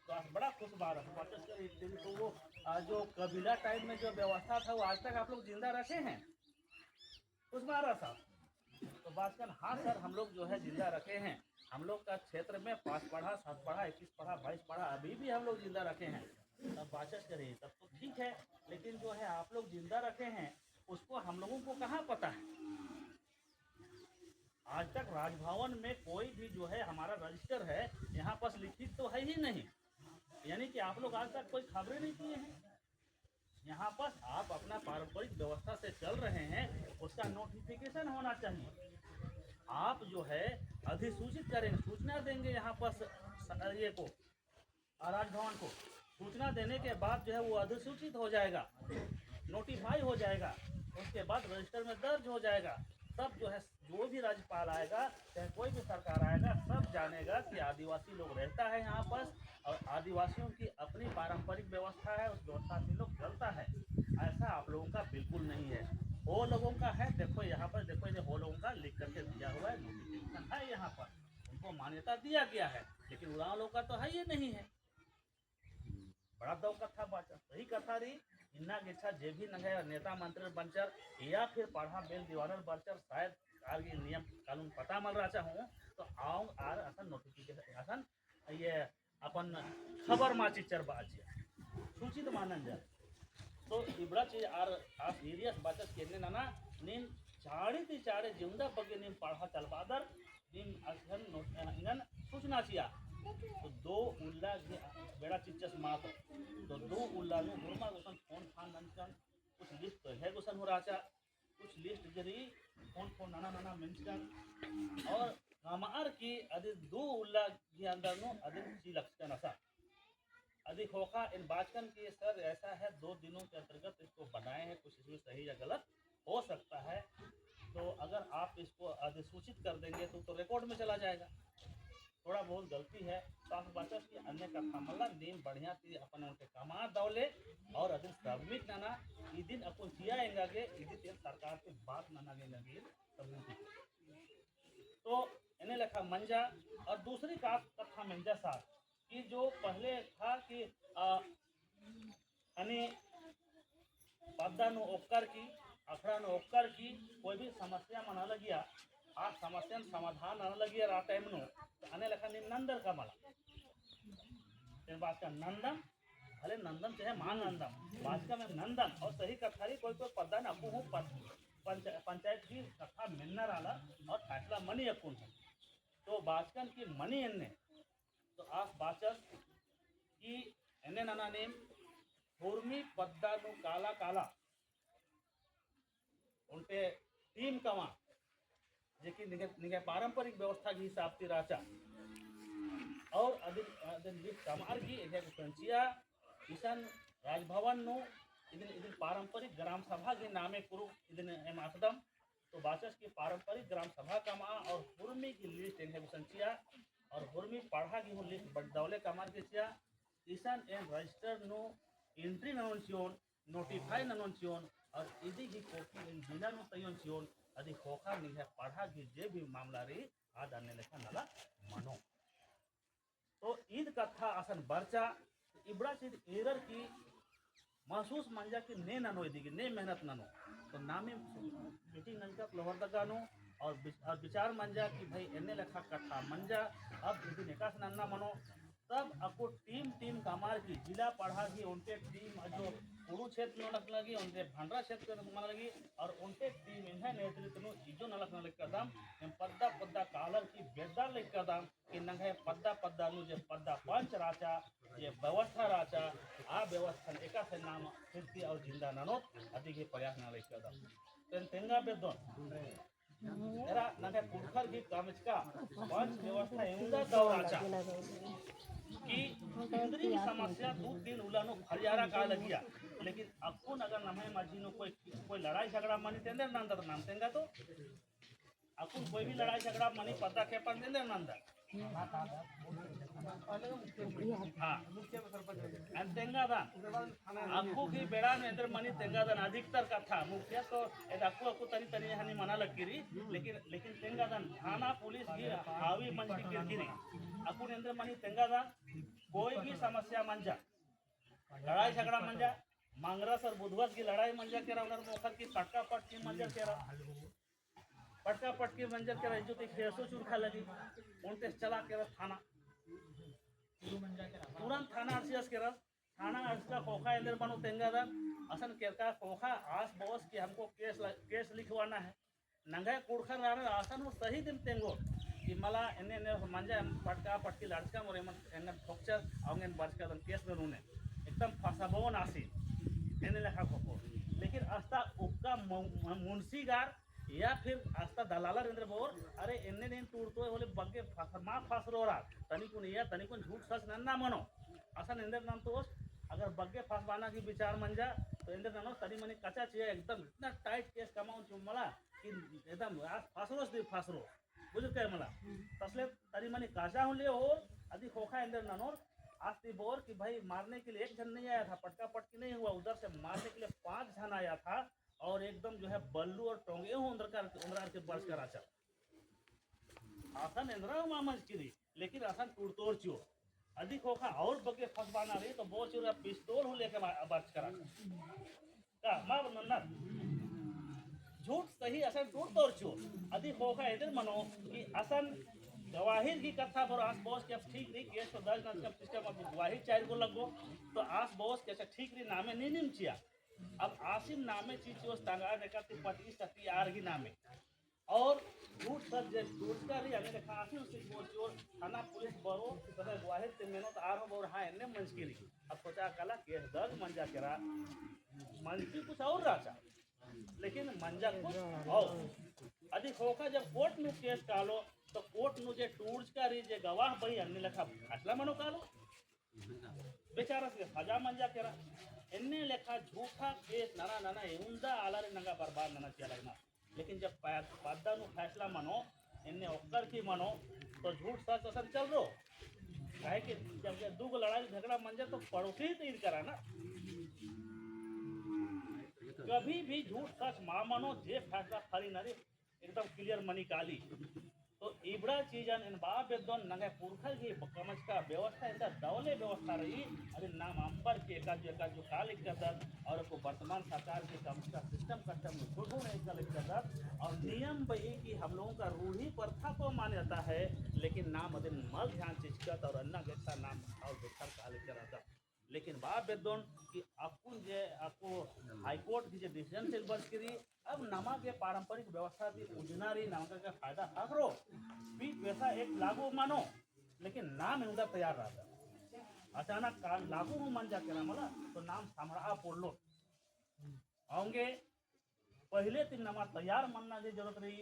तो आस बड़ा खुश बा रहा, बाचस कर एक दिन तो वो, आ, जो कबीला टाइम में जो व्यवस्था था, वो आज तक आप लोग जिंदा रखे हैं? खुश बा रहा साहब। तो बाचकन, हाँ सर, हम लोग जो है जिंदा रखे हैं। हम लोग का क्षेत्र में पाँच पड़हा, सात पड़हा, इक्कीस पड़हा, बाईस पड़हा अभी भी हम लोग जिंदा रखे हैं। तब बाचस करे, तब तो ठीक है, लेकिन जो है आप लोग जिंदा रखे हैं, उसको हम लोगों को कहाँ पता है? आज तक राजभवन में कोई भी जो है हमारा रजिस्टर है, यहाँ पास लिखित तो है ही नहीं, यानी कि आप लोग आज तक कोई खबरें नहीं किए हैं। यहाँ पास आप अपना पारंपरिक व्यवस्था से चल रहे हैं, उसका नोटिफिकेशन होना चाहिए। आप जो है अधिसूचित करेंगे, सूचना देंगे यहाँ पास स-, ये को, राजभवन को सूचना देने के बाद जो है वो अधिसूचित हो जाएगा, नोटिफाई हो जाएगा, उसके बाद रजिस्टर में दर्ज हो जाएगा। तब जो है जो भी राज्यपाल आएगा, चाहे कोई भी सरकार आएगा, सब जानेगा कि आदिवासी लोग रहता है यहाँ पर और आदिवासियों की अपनी पारंपरिक व्यवस्था है, उस व्यवस्था से लोग चलता है। ऐसा आप लोगों का बिल्कुल नहीं है। वो लोगों का है, देखो यहाँ पर, देखो ये वो लोगों का लिख करके दिया हुआ है, नोटिफिकेशन है यहाँ पर, उनको मान्यता दिया गया है, लेकिन उराँव लोगों का तो है ये नहीं है। बड़ा दव कत्था बाचा, सही कत्था रई। इन्ना गेच्छा जे भी नंग्है नेता मंत्री बंचर या फिर पड़हा बेल दीवानर बंचर, शायद आर गे नियम कानून पता मल रहचा हूँ, तो आउंग आर असन नोटिफिकेशन, असन ये अपन खबर मा चिच्चर बाचिया, सूचित मा नंजर। तो इबड़ा चीज आर आस एरिया बाचस केन्ने नना, नीम चाड़ी ती चाड़ी जिंदा बग्गे नीम पड़हा चलबादर, नीम असन नो-, इंगन सूचना चिआ। तो दो उल्ला गे बेड़ा चिच्चस मात। तो दो उल्ला नू हुरमा गुसन फोन फान नंजकन, कुछ लिस्ट तो है गुसन हो रहचा, कुछ लिस्ट जरी फोन फोन नना नना मेंजकन, और कमअर की अदी दो उल्ला गे अंदर नू अदी ची लक्षकन असा। अदी ख़ोख़ा एन बाचकन कि सर ऐसा है, दो दिनों के अंतर्गत इसको बनाए हैं, कुछ इसमें सही या गलत हो सकता है, तो अगर आप इसको अधिसूचित कर देंगे तो, तो रिकॉर्ड में चला जाएगा। थोड़ा बहुत गलती है, तो आस बाचस कि अन्य कत्था मला नीम बढ़िया ती अपन ओन्टे कमआ दव ले और अदिन सबमिट नना, इदिन अक्कुन चिआ एंगा गे, इदिन सरकार ती बात नना गे एंगा गे सबमिट। तो एन्ने लेखा मंजा। और दूसरी का कत्था मंजा साथ कि जो पहले था कि, आ, यानी पद्दा नू ओक्कर की, अखड़ा नू ओक्कर की कोई भी समस्या मना लगिया, आ समस्या समाधान नना लगिया आ टाइम नू, तो एन्ने लेखा नीम नंदर का मला। एन बाचकन नंदम, भले नंदम चाहे मा नंदम, बाचकन में नंदम। और सही कत्था रई, कोई कोई पद्दा नू अक्कु हूँ पं-, पंच-, पंचायत की कत्था मेन्नर आलर और फैसला मनी अक्कुन हूँ। तो बाचकन की मनी एन्ने, तो आस बाचस कि एन्ने नना नीम हुरमी पद्दा नू काला काला ओन्टे टीम कमआ, जे कि निंग्है, निंग्है पारंपरिक व्यवस्था के हिसाब ती रहचा। और अदिन, अदिन लिख कमअर की एंग्है गुसन चिआ, इसन राजभवन नू इदिन, इदिन पारंपरिक ग्राम सभा के नामे कुरु इदिन एम अख़दम। तो बाचस कि पारंपरिक ग्राम सभा कमआ और हुरमी की लिस्ट एंग्है गुसन चिआ और हुरमी पड़हा की हूँ लिस्ट बंटदवले कमअर की चिआ। इसन एन रजिस्टर नू एंट्री ननोन चिओन, नोटिफाई ननोन चिओन और इदी ही कॉपी एन जिला नू तइयोन चिओन। अदी ख़ोख़ा निंग्है पड़हा की जे भी मामला रई, आद अन्ने लेखा नला मनो। तो ईद कत्था असन बरचा, इबड़ा चीज एरर की महसूस मंजा कि ने ननो इदी गे, ने मेहनत ननो। तो नामे मीटिंग नंजका लोहरदगा नू और विच-, और विचार मंजा कि भाई एन्ने लेखा कत्था मंजा, अब इदिन एकासे नन्ना मनो। तब अक्कु टीम, टीम कमअर की जिला पड़हा की ओन्टे टीम जो कुँड़ुख़ क्षेत्र नू नलख लगी, ओन्टे भंडरा क्षेत्र नू नलख लगी और ओन्टे टीम एंग्है नेतृत्व नू इजो नलख नलख कदम, एम पद्दा पद्दा कालर की बेद्दा लग कदम, कि नंग्है पद्दा पद्दा नू जे पद्दा पंच रहचा, जे व्यवस्था रहचा, आ व्यवस्था एकासे नाम फिरती और जिंदा ननोत, अदी गे प्रयास नना लग कदम। तेन तेंगा बेद्दोन। एरा नंग्है पुरखर की कमचका पंच व्यवस्था एवंदा दव रहचा कि इन्द्री समस्या दू तीन उल्ला नू फरियारा का लगिया, लेकिन अक्कुन अगर नम्है मझी नू कोई, कोई लड़ाई झगड़ा मनी तेंदर नंदर नाम तेंगा तो अक्कुन कोई भी लड़ाई झगड़ा मनी पद्दा खेपन देंदर नंदर। हाँ। एन तेंगादन। अक्कु गही बेड़ा नू एन्देर मनी तेंगादन। अधिकतर कत्था मुखिया तो एद अक्कु अक्कु तनी तनी हनी मना लगी रई, लेकिन, लेकिन तेंगादन थाना पुलिस गही हावी मंजकी केरकी रई। अक्कुन एन्देर मनी तेंगादन, कोई भी समस्या मंजा, लड़ाई झगड़ा मंजा, मंगरस और बुधवास गही लड़ाई मंजा केरा, ओनर मोख़र की पटका पटकी मंजा केरा। पटका पटकी मंजर केरा, इज्जो ती खेसो चुरखा लगी, ओन्टे चला केरा थाना। तुरंत थाना अर्जियस केरा, थाना अर्जका ख़ोख़ा एन्देर मनो तेंगादन, असन केरका ख़ोख़ा आस बओस कि हमको केस ल-, केस लिखवाना है। नंग्है कुँड़ुख़र रअनर असन हूँ सही दिम तेंगोर कि मला एन्ने एन्ने मंजा, पटका पटकी लड़चकम और एमन एंगन ठोकचर, औंगेन बरचकादन केस ननू ने। एकदम फसाबओन आसी, एन्ने लेखा ख़ोख़ो। लेकिन अस्ता उक्का मु-, मु-, मुंशीगर या फिर अस्ता दलालर एन्देर बओर, अरे एन्ने नीन टूड़तोय होले बग्गे फस-, मा फसरोर आर, तनिकुन या तनिकुन झूठ सच नन्ना मनो। असन एन्देर नन्तोस, अगर बग्गे फसबाना की विचार मंजा, तो एन्देर ननोस तनी मनी कचा चिआ एकदम इतना tight case कमओन चिओ मला कि एकदम आस फसरोस दी फसरोस। बुझुर का मला? तसले तनी मनी कचा हूँ ले होर, अदी ख़ोख़ा एन्देर ननोर, आस ती बओर कि भाई मारने के लिए एक जन नहीं आया था, पटका पटकी नहीं हुआ, उधर से मारने के लिए पाँच जन आया था, और एकदम जो है बल्लू और टोंगे हूँ ओन्दरकर, ओन्दरकर के बरचकर आचा। असन एन्दरा मा मंजकी रई, लेकिन असन टूड़तोर चिओ। अदी ख़ोख़ा और बग्गे फसबाना रई, तो बओर चिओ पिस्तौल हूँ लेके मा-, बरचकर आचा। का, मा बन्नर? झूठ सही असन टूड़तोर चिओ। अदी ख़ोख़ा एन्देर मनो कि असन गवाहिर गही कत्था बओर आस बओस कि अब ठीक रई, केस तो दर्ज नंजकम system अब गवाहिर चार गो लग्गो, तो आस बओस कि अच्छा ठीक रई नामे नीनिम चिआ। अब आसिम नामे चिचिओस तंगआ नेका ती पटकी सती आर गही नामे। और झूठ सच जे टूड़चका रई, अन्ने लेखा आसिम उसी बओर चिओर थाना पुलिस बरओ, तदा गवाहिर ती मेनोत आर हूँ बओर हाँ एन्ने मंजकी रई। अब सोचा काला केस दर्ज मंजा केरा, मंजकी कुछ और रहचा, लेकिन मंजा कुछ और। अदी ख़ोख़ा जब कोर्ट नू केस कालो, तो कोर्ट नू जे टूड़चका रई, जे गवाह बई, अन्ने लेखा फैसला मनो कालो। बेचारस गे सजा मंजा केरा। एन्ने लेखा झूठा केस नना नना एवंदा आलारिन नंगा बर्बाद नना चिआ लगनर। लेकिन जब पै-, पद्दा नू फैसला मनो, एन्ने ओक्कर की मनो, तो झूठ सच असन चलरो। काहे कि जब जे दू गो लड़ाई झगड़ा मंजा तो पड़ोसी ही तो ईर करा ना। कभी भी झूठ सच मा मनो, जे फैसला फरी नरी एकदम clear मनी काली। तो इबड़ा चीजन एन बआ बेद्दोन नंग्है पुरखर गही कमचका व्यवस्था एन्देर दवले व्यवस्था रई, अदिन नाम अम्बर की एकाजो एकाजो कालिक करदत और को वर्तमान सरकार गही कमचका system custom में छोड़ो नहीं कालिक करदत और नियम बई कि हम लोगों का रूढ़ी प्रथा को मान्यता है, लेकिन नाम अदिन मल ध्यान चिचकत और अन्ना गेट्टा नाम और बेकार कालिक करदत। लेकिन बआ बेद्दोन कि अक्कुन जे अक्कु हाई कोर्ट गही जे decision से बरचकी रई, अब नमा गे पारंपरिक व्यवस्था ती उज्जना रई, नमा गे फायदा ख़क्खरो, पी पैसा act लागू मनो, लेकिन नाम एवंदा तैयार रहचा। अचानक का लागू हूँ मंजा केरा मला, तो नाम समड़आ पोल्लो। औंगे पहिले तिम नमा तैयार मन्ना गही जरूरत रई,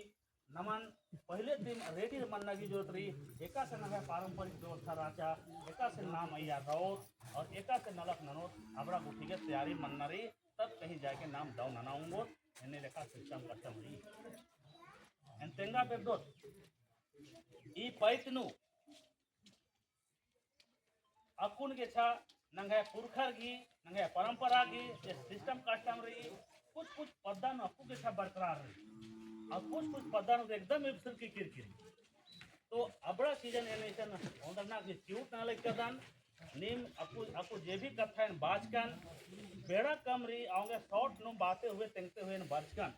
नमन पहिले तिम ready मन्ना गही जरूरत रई, एकासे नम्है पारंपरिक व्यवस्था रहचा, एकासे नाम अइय्या रओत और एकासे नलख ननोत, अबड़ा गुट्ठी गे तैयारी मन्ना रई, तब कहीं जाके नाम दव नना ओंगोत, एन्ने लेखा system custom रई। एन तेंगा बेद्दोत, ई पैत नू अक्कुन गेछा नंग्है पुरखर गही, नंग्है परंपरा गही, जे system custom रई, कुछ कुछ पद्दा नू अक्कु गेछा बरकरार रई। और कुछ कुछ पद्दा नू एकदम इबसर की किरकिरी। तो अबड़ा चीजन एन इसन ओन्दरना की चिहुट नना लगिकदन, नीम अक्कु, अक्कु जे भी कत्था एन बाचकन, बेड़ा कम रई, औंगे short नू बाते हुए, तेंगते हुए एन बाचकन।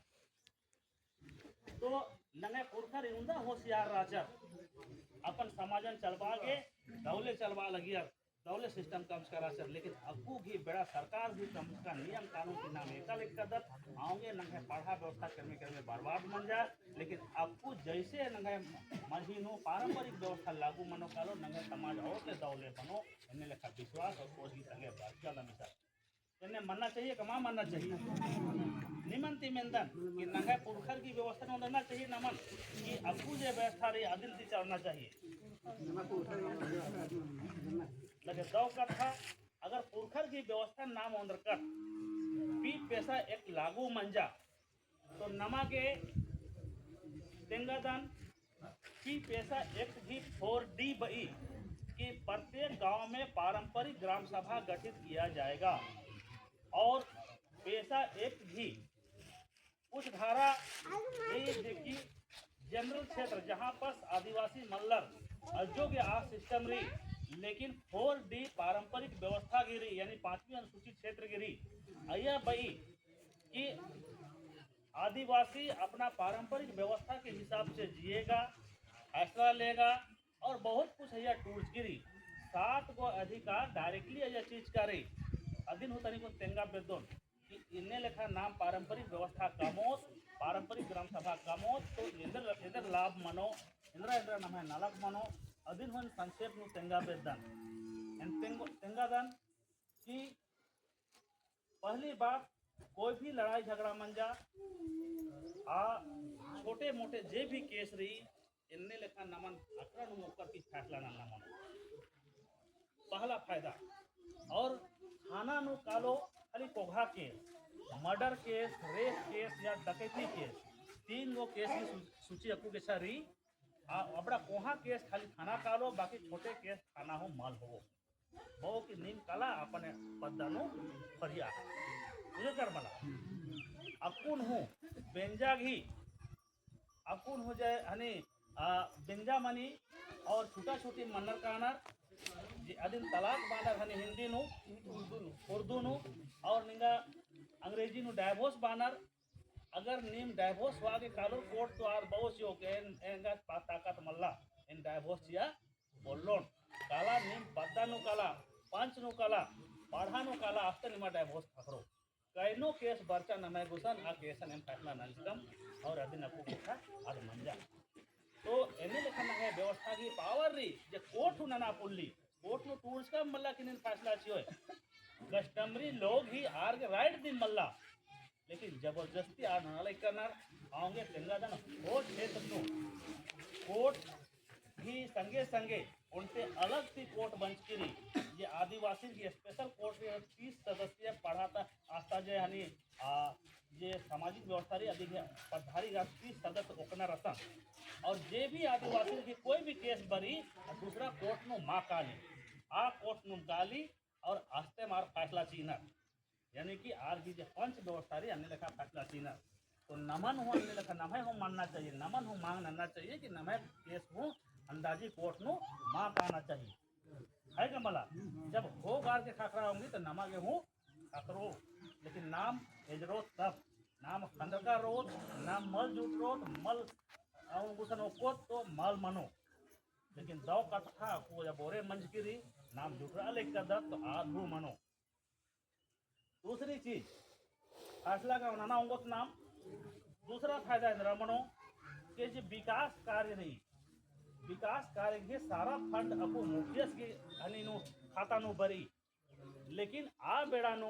तो नंग्है पुरखर एवंदा होशियार रहचर, अपन समाजन चलबआ गे दवले चलबआ लगियर, दवले system कमचका रहचर, लेकिन अक्कु गही बेड़ा सरकार गही कमचका नियम कानून ती नाम एका लगिकदत, औंगे नंग्है पड़हा व्यवस्था केरमे केरमे बर्बाद मंजा, लेकिन अक्कु जैसे नंग्है मझी नू पारंपरिक व्यवस्था लागू मनो कालो, नंग्है समाज और ले दवले बनो, एन्ने लेखा विश्वास और सोच गही संगे बरचका दन सर। एन्ने मन्ना चाहिए का मा मन्ना चाहिए? निमन ती मेन्दन कि नंग्है पुरखर गही व्यवस्था नू ओन्दरना चाहिए नमन कि अक्कु जे व्यवस्था रई अदिन ती चलना चाहिए। लगे दव कत्था, अगर पुरखर गही व्यवस्था नाम ओन्दरकत, पी पैसा act लागू मंजा, तो नमा गे तेंगादन पी पैसा act भी four D पारंपरिक ग्राम सभा गठित किया जाएगा। और पेसा एक्ट भी कुछ धारा यही जे कि जनरल क्षेत्र जहाँ पर आदिवासी मल्लर अजोग्य आ सिस्टम रई, लेकिन फोर डी पारंपरिक व्यवस्था गे रई, यानी पाँचवीं अनुसूचित क्षेत्र गे रई, अइय्या बई कि आदिवासी अपना पारंपरिक व्यवस्था के हिसाब से जिएगा, फैसला लेगा और बहुत कुछ अइय्या टूर्स गे रई। सात गो अधिकार डायरेक्टली अइय्या चीज का रई। अदिन हूँ तनिकुन तेंगा बेद्दोन कि इन्ने लेखा नाम पारंपरिक व्यवस्था कमोत, पारंपरिक ग्राम सभा कमोत, तो एन्देर, एन्देर लाभ मनो, एन्देरा, एन्देरा नम्है नलख मनो, अदिन हूँ संक्षेप नू तेंगा बेद्दन। एन तेंगो, तेंगादन कि पहली बात, कोई भी लड़ाई झगड़ा मंजा, आ छोटे मोटे जे भी केस रई, एन्ने लेखा नमन अखड़ा नू मोक्कर की फैसला नन्ना मनो। पहला फायदा। और थाना नू कालो खाली कोघा केस, मर्डर केस, रेप केस या डकैती केस, तीन गो केस की सू-, सूची अक्कु गेछा रई। आ, अबड़ा कोहा केस खाली थाना कालो, बाकी छोटे केस थाना हूँ मल होओ। बओ कि नीम काला अपन पद्दा नू फरिया। बुझे कर मला। अक्कुन हूँ बेंजा गही, अक्कुन हूँ जे हनी, आ, बेंजा मनी और छुटा छुटी मन्नर कानर, जे अदिन तलाक बानर हनी हिंदी नू, उर्दू नू, और निंगा अंग्रेजी नू डाइवोर्स बानर। अगर नीम डाइवोर्स हुआ के कालोर कोर्ट तो आर बओ चिओ के एन-, एंगा पा ताकत मल्ला, एन डाइवोर्स चिआ पोल्लोन। काला नीम पद्दा नू काला, पंच नू काला, पड़हा नू काला, आस्ते निमा डाइवोर्स ख़क्खरो। कैनो केस बरचा नम्है गुसन, आ केसन एम फैसला नंजकम और अदिन अक्कु गेछा आद मंजा। तो एन्ने लेखा नम्है व्यवस्था गही पावर रई, जे कोर्ट हूँ नना पोल्ली, कोर्ट नू टूर्स का मल्ला कि नीन फैसला चिओय। कस्टमरी लॉ गही आर गे राइट दिम मल्ला, लेकिन जबरदस्ती आर नना लक्कनर। औंगे तेंगादन हो क्षेत्र नू कोर्ट गही संगे संगे ओन्टे अलग ती कोर्ट बंचकी रई, जे आदिवासी गही स्पेशल कोर्ट रई, तीस सदस्यीय पड़हा ता आस्ता जे हनी, आ, जे सामाजिक व्यवस्था रई, अदिन पद्धारी गा तीस सदस्य ओकनर असन। और जे भी आदिवासी गही कोई भी केस बरई, दूसरा कोर्ट नू मा काली, आ कोर्ट नू काली और आस्ते मार फैसला चिअनर। यानी कि आर गही जे पंच व्यवस्था रई, अन्ने लेखा फैसला चिअनर। तो नमन हूँ अन्ने लेखा, नम्है हूँ मानना चाहिए, नमन हूँ मांग नन्ना चाहिए कि नम्है केस हूँ अंदाजी कोर्ट नू मा काना चाहिए। है का मला? जब हो गार के ख़क्खरा ओंगी तो नमा गे हूँ ख़क्खरो, लेकिन नाम एजरो तब, नाम ख़ंदरका रोत, नाम मल जुटरोत, मल अउन गुसन ओक्कोत तो मल मनो। लेकिन दव कत्था को या बोरे मंजकी रई, नाम जुटरा लेक्कदत तो आद हूँ मनो। दूसरी चीज, फैसला का नना ओंगोत नाम, दूसरा फायदा एन्दरा मनो, के जे विकास कार्य रई, विकास कार्य गही सारा फंड अक्कु मुखियस गही हनी नू खाता नू बरई। लेकिन आ बेड़ा नू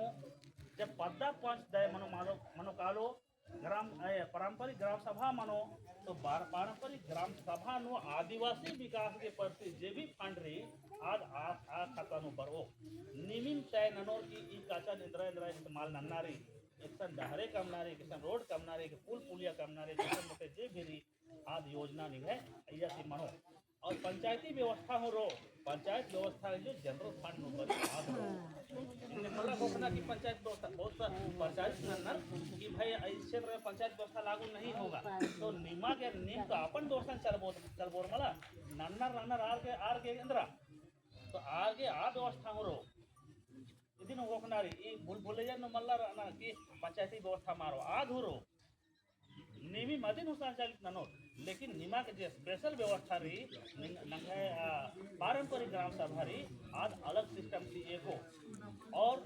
जब पद्दा पंच दय मनो, मनो, मनो कालो, ग्राम, ए, पारंपरिक ग्राम सभा मनो, तो बार-, पारंपरिक ग्राम सभा नू आदिवासी विकास के प्रति जे भी फंड रई, आद आ, आ खाता नू बरओ। निमिम तय ननोर की ई काचन एन्दरा एन्दरा इस्तेमाल नन्ना रई, एकसन डहरे कमना रई, एकसन रोड कमना रई, एक पुल पुलिया कमना रई, एकसन मोटे जे भी रई, आद योजना निंग्है अइय्या ती मनो। और पंचायती व्यवस्था हूँ रओ, पंचायत व्यवस्था जो जनरल फंड नू बरई आद रओ। इन्ने मला घोषणा की पंचायत व्यवस्था बहुत सा प्रचारित नन्नर कि भाई इस क्षेत्र में पंचायत व्यवस्था लागू नहीं होगा। तो निमा गे नीम तो अपन व्यवस्था चलबोर, चलबोर मला नन्नर नन्नर आर गे, आर गे एन्दरा। तो आर गे आ व्यवस्था हूँ रओ। इदिन घोषणा रई, ई भूल भुलैया नू मला रअना कि पंचायती व्यवस्था मा रओ, आद हूँ रओ। निमिम अदिन हूँ संचालित ननोत, लेकिन निमा गे जे स्पेशल व्यवस्था रई, निंग-, नंग्है, आ, पारंपरिक ग्राम सभा रई, आद अलग सिस्टम ती एको। और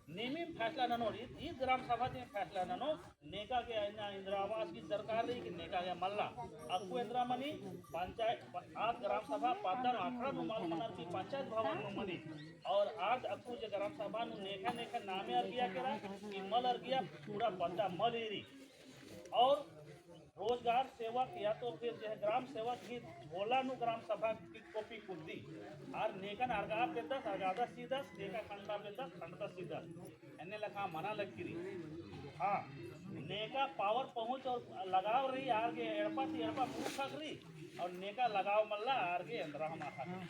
निमिम फैसला ननोत, ई, ई ग्राम सभा ती फैसला ननोत, नेका गे इन्ना इंदिरा आवास की सरकार रई कि नेका गे मल्ला। अक्कु एन्दरा मनी पंचायत, आद ग्राम सभा पद्दा नू अखड़ा नू मल मनर की पंचायत भवन नू मनी। और आद अक्कु जे ग्राम सभा नू नेका नेका नामे अरगिया केरा कि मल अरगिया पूरा पद्दा मल ईरी। और रोजगार सेवक या तो फिर जो है ग्राम सेवक ही झोला नू ग्राम सभा की कॉपी कुद्दी। आर नेकन अरगा बेद्दस, अरगादस चिदस, नेका खंडा बेद्दस, खंडदस चिदस। एन्ने लेखा मना लग्गी रई। हाँ, नेका power पहुँच और लगाव रई, आर गे एड़पा ती एड़पा मुरुख ख़क्खरई, और नेका लगाव मल्ला आर गे एन्दरा हूँ मा ख़क्खरई।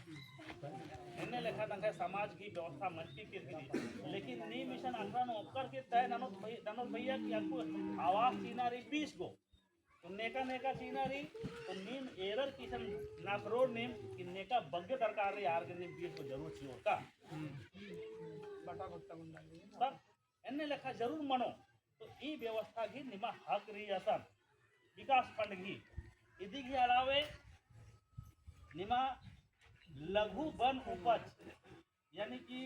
एन्ने लेखा तंग्है समाज गही व्यवस्था मंजकी केरकी रई। लेकिन नीम इसन अखड़ा नू ओक्कर की तय ननोत भई-, ननोत भैया कि अक्कु आवास चिअना रई बीस गो। तो नेका नेका चिअना रई, तो नीम एरर की इसन नाख़रोर नीम कि नेका बग्गे दरकार रई, आर गे नीम बीस गो जरूर चिओर का। बटा बट्टा गुंडा रई। तब एन्ने लेखा जरूर मनो, तो ई व्यवस्था गही निमा हक रई असन, विकास fund गही। इदी गही अलावे निमा लघु वन उपज, यानी कि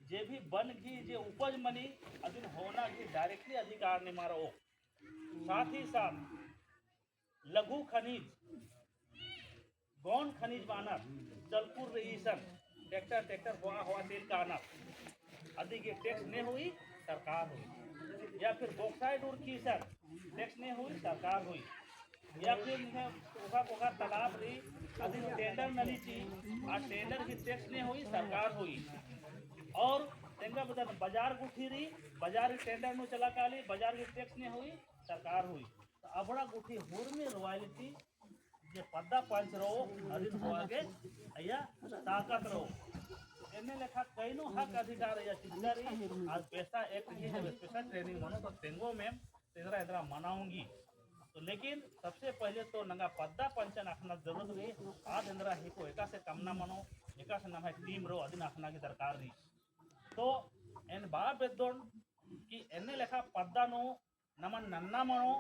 जे भी वन गही जे उपज मनी, अदिन होना गही directly अधिकार निमा रओ। साथ ही साथ लघु खनिज, गौन खनिज बानर, चलकुर रई इसन, tractor, tractor होआ, होआ तेल कानर, अदी गे tax ने होई, सरकार होई। या फिर bauxite उरखी इसन, tax ने होई, सरकार होई। या फिर इन्हें कोखा, कोखा तालाब रई, अदी tender नली ची, आ tender की tax ने होई, सरकार होई। और तेंगा बदन बाजार गुट्ठी रई, बाजार की tender नू चला काली, बाजार की tax ने होई, सरकार होई। तो अबड़ा गुट्ठी हुरमी royalty जे पद्दा पंच रओ, अदिन होआ गे अइय्या ताकत रओ। एन्ने लेखा कइनो हक अधिकार अइय्या चिच्चका रई, आद PESA Act गही जब special training मनो तो तेंगो में एन्दरा एन्दरा मना ओंगी। तो लेकिन सबसे पहले तो नंगा पद्दा पंचन अख़ना जरूरत रई, आद एन्दरा हिको एकासे कमना मनो, एकासे नम्है team रओ, अदिन अख़ना गही दरकार रई। तो एन बआ बेद्दोन कि एन्ने लेखा पद्दा नू नमन नन्ना मनो,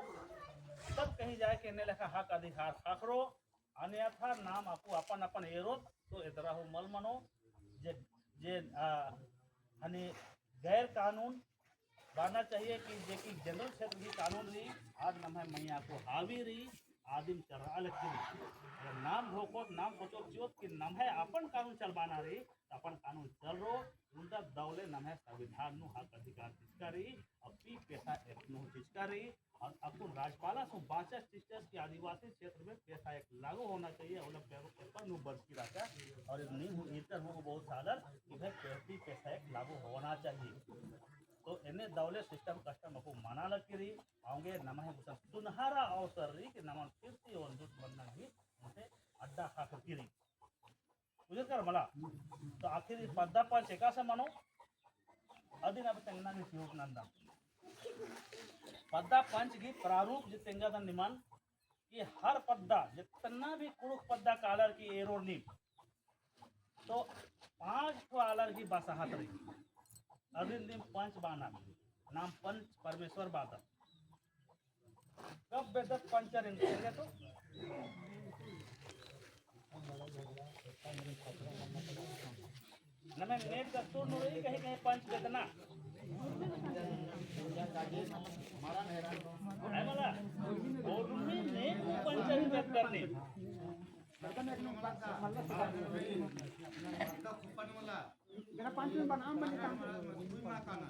तब कहीं जाए के एन्ने लेखा हक अधिकार ख़क्खरो, अन्यथा नाम अक्कु अपन अपन एरोत, तो एन्दरा हूँ मल मनो, जे, जे, आ, हनी गैर कानून बअना चाहिए कि जे कि general क्षेत्र गही कानून रई, आद नम्है मइय्याँ अक्कु हावी रई, आदिम चलरआ लगी रई। अगर नाम धोखोत, नाम सोचोत चिओत कि नम्है अपन कानून चलबअना रई, अपन कानून चलरओ, उन्दा दौले नम्है संविधान नू हक अधिकार चिच्चका रई, और पी PESA Act नू चिच्चका रई, और अक्कुन राज्यपालस हूँ बाचस चिच्चस कि आदिवासी क्षेत्र में PESA Act लागू होना चाहिए, और paper, paper नू बरचकी रहचा, और नीम हूँ ईरकर हूँ बहुत सालर कि भाई पी PESA Act लागू होना चाहिए। तो एन्ने दौले system custom अक्कु मना लगी रई, औंगे नम्है गुसन सुनहरा अवसर रई कि नमन फिर ती ओन जुट मन्ना गही ओन्टे अड्डा ख़क्खरकी रई। बुझरकर मला। तो आखिर ई पद्दा पंच एकासे मनो, अदिन अब तेंगना गही चिओर नन्दम। पद्दा पंच गही प्रारूप जे तेंगदन निमन, कि हर पद्दा जितना भी कुँड़ुख़ पद्दा कालर की एरोर नीम, तो पाँच ठो आलर गही बसाहत रई। अदिन नीम पंच बअनर, नाम पंच परमेश्वर बअदत। कब बेद्दत पंचरिन, ठीक है तो? नम्है नेग दस्तूर नू रई कहीं कहीं पंच बेद्दना। है मला? उर्मी नेग नू पंचरिन बेद्दर नीम। बेना पंच में बनाम बनी काम। कोई मा काना,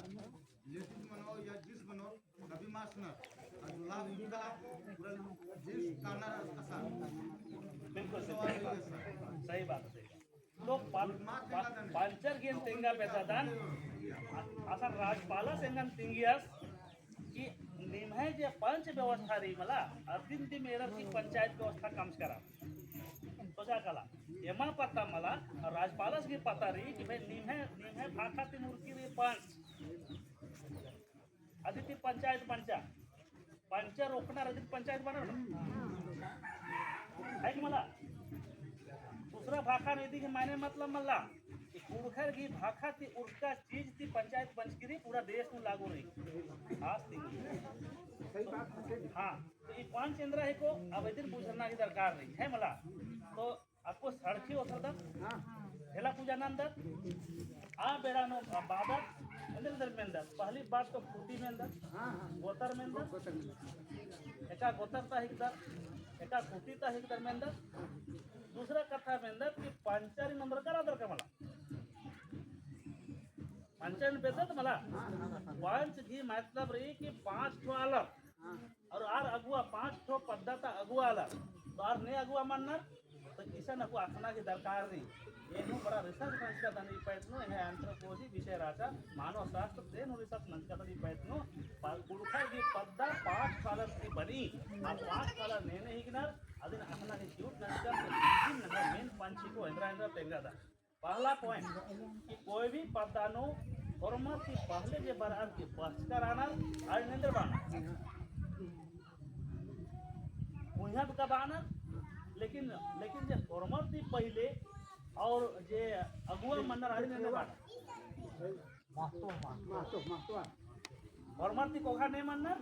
लेडीज मनो या जेंट्स मनो, सभी मास ना, और लाभ इनका पूरा जेंट्स काना असा। बिल्कुल सही बात, सही बात, सही बात। तो पं-, पं-, पंचर गे तेंगा बेद्ददन, अ-, असन राज्यपालस एंगन तिंगियस, कि निम्है जे पंच व्यवस्था रई मला, अदिन दिम एरर की पंचायत व्यवस्था कमचका रआ। तो का काला, एमा पता मला, राज्यपालस गही पता रई कि भाई निम्है, निम्है भाखा ती उरखी रई पंच। अदी ती पंचायत बंचा। पंचर ओक्कनर अदिन पंचायत बअनर। है कि मला? दूसरा भाखा नू इदी गही मायने मतलब मला। कि कुँड़ुख़र गही भाखा ती उरखका चीज ती पंचायत बंचकी रई, पूरा देश नू लागू रई। खास ती। सही बात है, सही बात। हाँ, तो ई पंच एन्दरा हिको, अब इदिन बुझरना गही दरकार रई, है मला? तो अक्कु सड़खी ओथरदत, हाँ। भेला पूजा नन्दत, आ बेड़ा नू बादत, एन्देर एन्देर मेन्दत, पहली बात तो खूँटी मेन्दत, हाँ, हाँ। गोतर मेन्दत, गोतर मेन्दत। एका गोतर ता हिकदर, एका खूँटी ता हिकदर मेन्दत, दूसरा कत्था मेन्दत कि पंचरिन ओन्दरकर अदरकर मला। पंचरिन बेद्दत मला। पंच गही मतलब रई कि पाँच ठो आलर। और आर अगुवा पाँच ठो पद्दा ता अगुवा आलर। तो आर ने अगुवा मन्नर, तो ई अच्छा, नकु अखना की दरकार रई। एन्नु बड़ा research नंजका तनी पैतनो, एन्ने anthropology विषय रहचा, मानव शास्त्र, एन्नु research नंजका तनी पैतनो, पा-, कुँड़ुख़र की पद्दा पाँच colour ती बनी, आ पाँच colour नेने हिकनर, अदिन अखना की cute नंजका, तो तीन नंबर main पंच को एन्दरा एन्दरा तेंगा दा। पहला point कि कोई भी पद्दा नू होरमर ती पहले जे बरअर की बरचकर आनर, आर एन्देर बअनर। भुइँया का बअनर, लेकिन, लेकिन जे होरमर ती पहिले और जे अगुआ मन्नर आरिन एन्देर बअनर। महतो, महतो, महतो। होरमर ती कोखा ने मन्नर?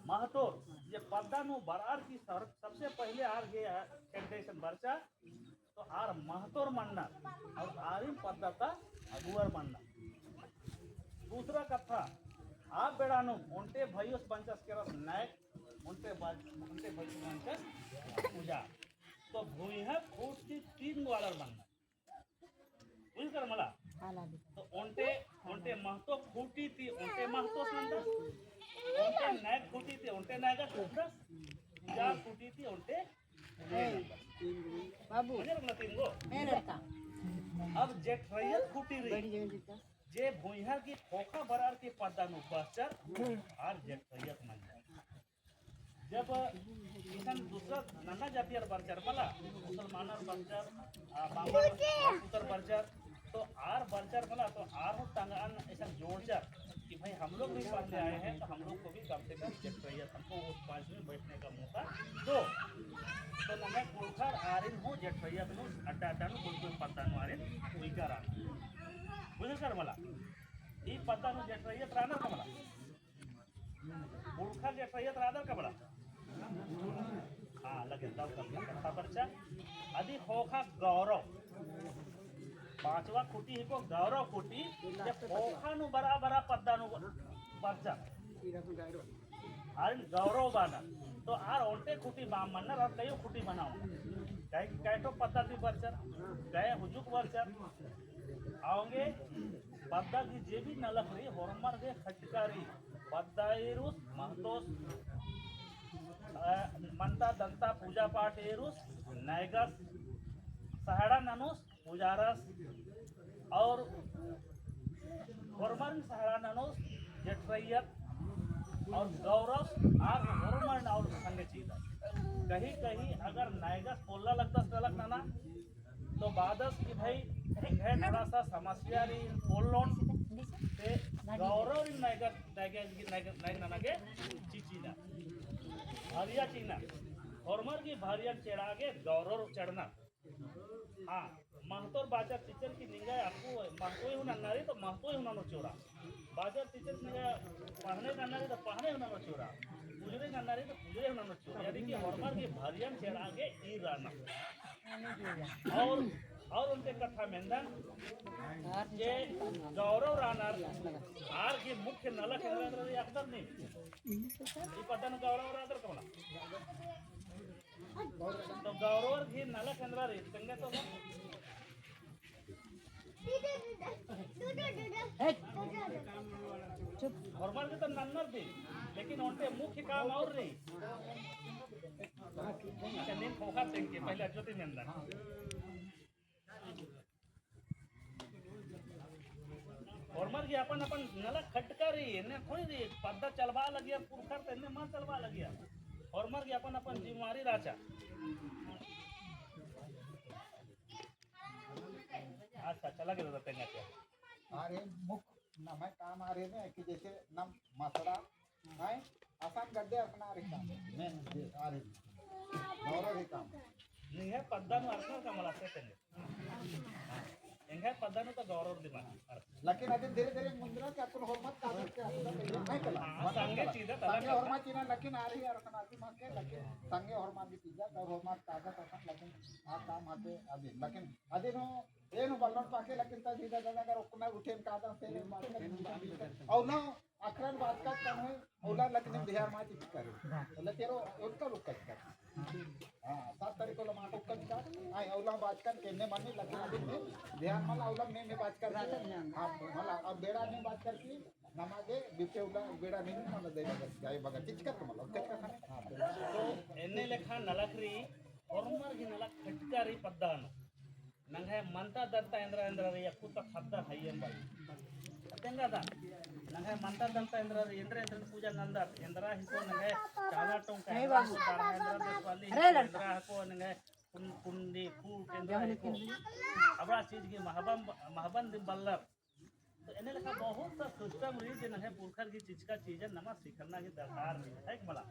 महतो। जे पद्दा नू बरअर की सर-, सबसे पहिले आर गे, आ, खेड्डे सन बरचा, तो आर महतोर मन्नर और आरिन पद्दा ता अगुवर मन्नर। दूसरा कत्था, आ बेड़ा नू ओन्टे भइयोस बंचस केरस नायक, ओन्टे ब-, ओन्टे भइयोस बंचस पूजा। तो भुइँया खूँटी तीन गो आलर मन्नर। बुझकर मला? तो ओन्टे, ओन्टे महतो खूँटी ती ओन्टे महतोस नन्दस, ओन्टे नायक खूँटी ती ओन्टे नायकस नन्दस, पूजा खूँटी ती ओन्टे बाबू। मजा लगला तीन गो। मेरे का। अब जेठरैयत खूँटी रई। बड़ी जगह जीता। जे भुइँया की खोखा बरअर की पद्दा नू बरचर, आर जेठरैयत मंजर। जब इसन दूसरा नन्ना जातियर बरचर मला, मुसलमानर बरचर, आ, बामन, राजपूतर बरचर, तो आर बरचर मला, तो आर हूँ तंगअन ऐसा जोड़चर कि भाई, हम लोग भी पहले आए हैं, तो हम लोग को भी कम से कम जेठरैयत, हमको उस पाँच में बैठने का मौका दो। तो नंगा कुँड़ुख़र आरिन हूँ जेठरैयत नू अड्डा अड्डा नू कोई कोई पद्दा नू आरिन उइकर आर। बुझकर मला? ई पद्दा नू जेठरैयत रअनर का मला? कुँड़ुख़र जेठरैयत रअदर का मला? हाँ, लगे दव कम कत्था बरचा। अदी खोखा गौरव। पाँचवा खूँटी हिको गौरव खूँटी, जे खोखा नू बरआ बरआ पद्दा नू बरचा। आरिन गौरव बअनर। तो आर ओन्टे खूँटी बआ मन्नर, आर कइयो खूँटी बनाओ। कई, कई ठो पद्दा ती बरचर, कई हुजुक बरचर। औंगे पद्दा की जे भी नलख रई, होरमर गे खटका रई, पद्दा एरुस, महतोस, अ, मनता दन्ता पूजा पाठ एरुस, नैगस, सहड़ा ननुस, पुजारस, और होरमर सहड़ा ननुस, जेठरैयत, और गौरस, आर होरमर और संगे चीदस। कहीं कहीं अगर नैगस पोल्ला लगदस नलख नना, तो बादस कि भाई, एंग्है थोड़ा सा समस्या रई पोल्लोन, ते गौरव रई नैगस, नैगस, नैगस, नैगस नना गे चिचिना। भरिया चिना। होरमर की भरियन चेड़ा गे गौरव चेड़ना। हाँ, महतोर बाचर चिच्चर कि निंगा अक्कु महतोई हूँ नन्ना रई, तो महतोई हूँ ननो चिओरा। बाचर चिच्चर निंगा पहने नन्ना रई, तो पहने हूँ ननो चिओरा। पुजरे नन्ना रई, तो पुजरे हूँ ननो चिओरा। यानी कि होरमर की भरियन चेड़ा गे ई रअना। और, और ओन्टे कत्था मेन्दन, जे गौरव रअनर, आर की मुख्य नलख एन्दरा रई अख़दर नीम। ई पद्दा नू गौरव रअदर का मला? तो गौरवर गही नलख एन्दरा रई, तेंगे तो। होरमर गे तो नन्नर दी, लेकिन ओन्टे मुख्य काम और रई। अच्छा, नीम खोखा तेंगे, पहले अजोती मेन्दन। होरमर गे अपन अपन नलख खटका रई, एन्ने थोड़ी रई, पद्दा चलबआ लगिया, पुरखर तो एन्ने मल चलबआ लगिया। होरमर गे अपन अपन जिम्मेवारी रहचा। अच्छा, चला गे दादा, तेंगा के। आर एम मुख नम्है काम आर एम है कि जैसे नम मसड़ा, हैं? असन गड्डे अरखना रई काम। मैं जे आर एम। गौरव रई काम। निंग्है पद्दा नू अरखना का मला से तेंगे। एंग्है पद्दा नू तो गौरव दिमा। लेकिन अदिन धीरे धीरे मुंदरा के अपन होरमत कागज के अपन नहीं कला। हाँ, संगे चीदा तला संगे होरमत चीना, लेकिन आर ही अरखना दिमा के, लेकिन संगे होरमत भी चीदा, तो होरमत कागज अपन, लेकिन आ काम आते अदिन। लेकिन अदिन हो, एन बल्लोन पाके, लेकिन ता सीधा दादा अगर ओकना उठेन कादा से ले मारना। और ना, अखरन बाचका कम है, औला लेकिन ध्यान मा चित करे। औला तेरो उनका लुक्का चित करे। हाँ, सात तारीख को लमा को कच्चा, आई औला बाचका केन्ने मानी, लेकिन अभी में ध्यान मला औला में, में बाचका। हाँ, मला अब बेड़ा में बाचका की, नमा गे बीते औला बेड़ा में मला दे बगत, जाए बगत, चिचकर तो मला, कच्चा खाने। हाँ, तो एन्ने लेखा नलख रई, होरमर गही नलख खटका रई पद्दा नू। नंग्है मंता दंता एन्दरा एन्दरा रई अक्कु ता पद्दा हइयम बल। तेंगा दा, नंग्है मंता दंता एन्दरा रई, एन्दरा एन्दरा पूजा नंदत, एन्दरा हिको नंग्है चाला टोंका, एन्दरा हिको दारा, एन्दरा दसवाली, एन्दरा हिको नंग्है कुन-, कुंडी, फूट, एन्दरा हिको। अबड़ा चीज गही महबम, महबन दिम बल्लर। तो एन्ने लेखा बहुत सा system रई जे नंग्है पुरखर गही चिचका चीजन नमा सिखरना गही दरकार रई, है कि मला?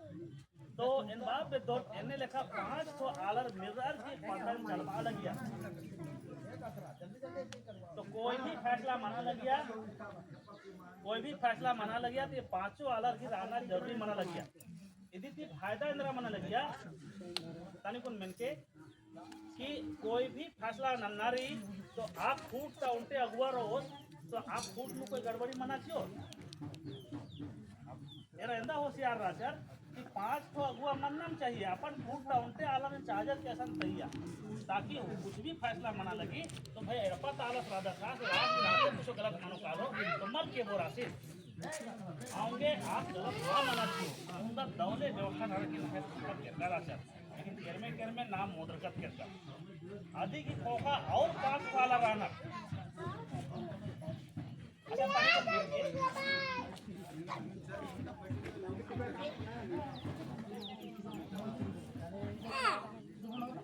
तो एन बाप बेद्दोन एन्ने लेखा पाँच ठो आलर मिर्रर की पद्दन चलबआ लगिया। तो कोई भी फैसला मना लगिया, कोई भी फैसला मना लगिया तो ये पाँचों आलर गही रअना जरूरी मना लगिया। इदी ती फायदा एन्दरा मना लगिया, तनी कुन मेनके कि कोई भी फैसला नन्ना रई, तो आ खूट ता ओन्टे अगुवा रओस, तो आ खूट नू कोई गड़बड़ी मना चिओ। एरा एन्दा होशियार रहचर कि पाँच ठो अगुवा मन्नम चाहिए, अपन खूट ता ओन्टे आलर चाजर के असन तइया, ताकि कुछ भी फैसला मना लगी, तो भाई एड़पा ता आलस रअदस, आस राज में रहते कुछ गलत मनो कालो, तो मल के बोरासी। औंगे आस गलत ना मना चिओ, उन्दा दौले व्यवस्था नरकी नहे सुपर केरका रहचर। लेकिन केरमे केरमे नाम मोदरकत केरका। अदी गही ख़ोख़ा और पाँच ठो आलर रअनर। अच्छा, तारीख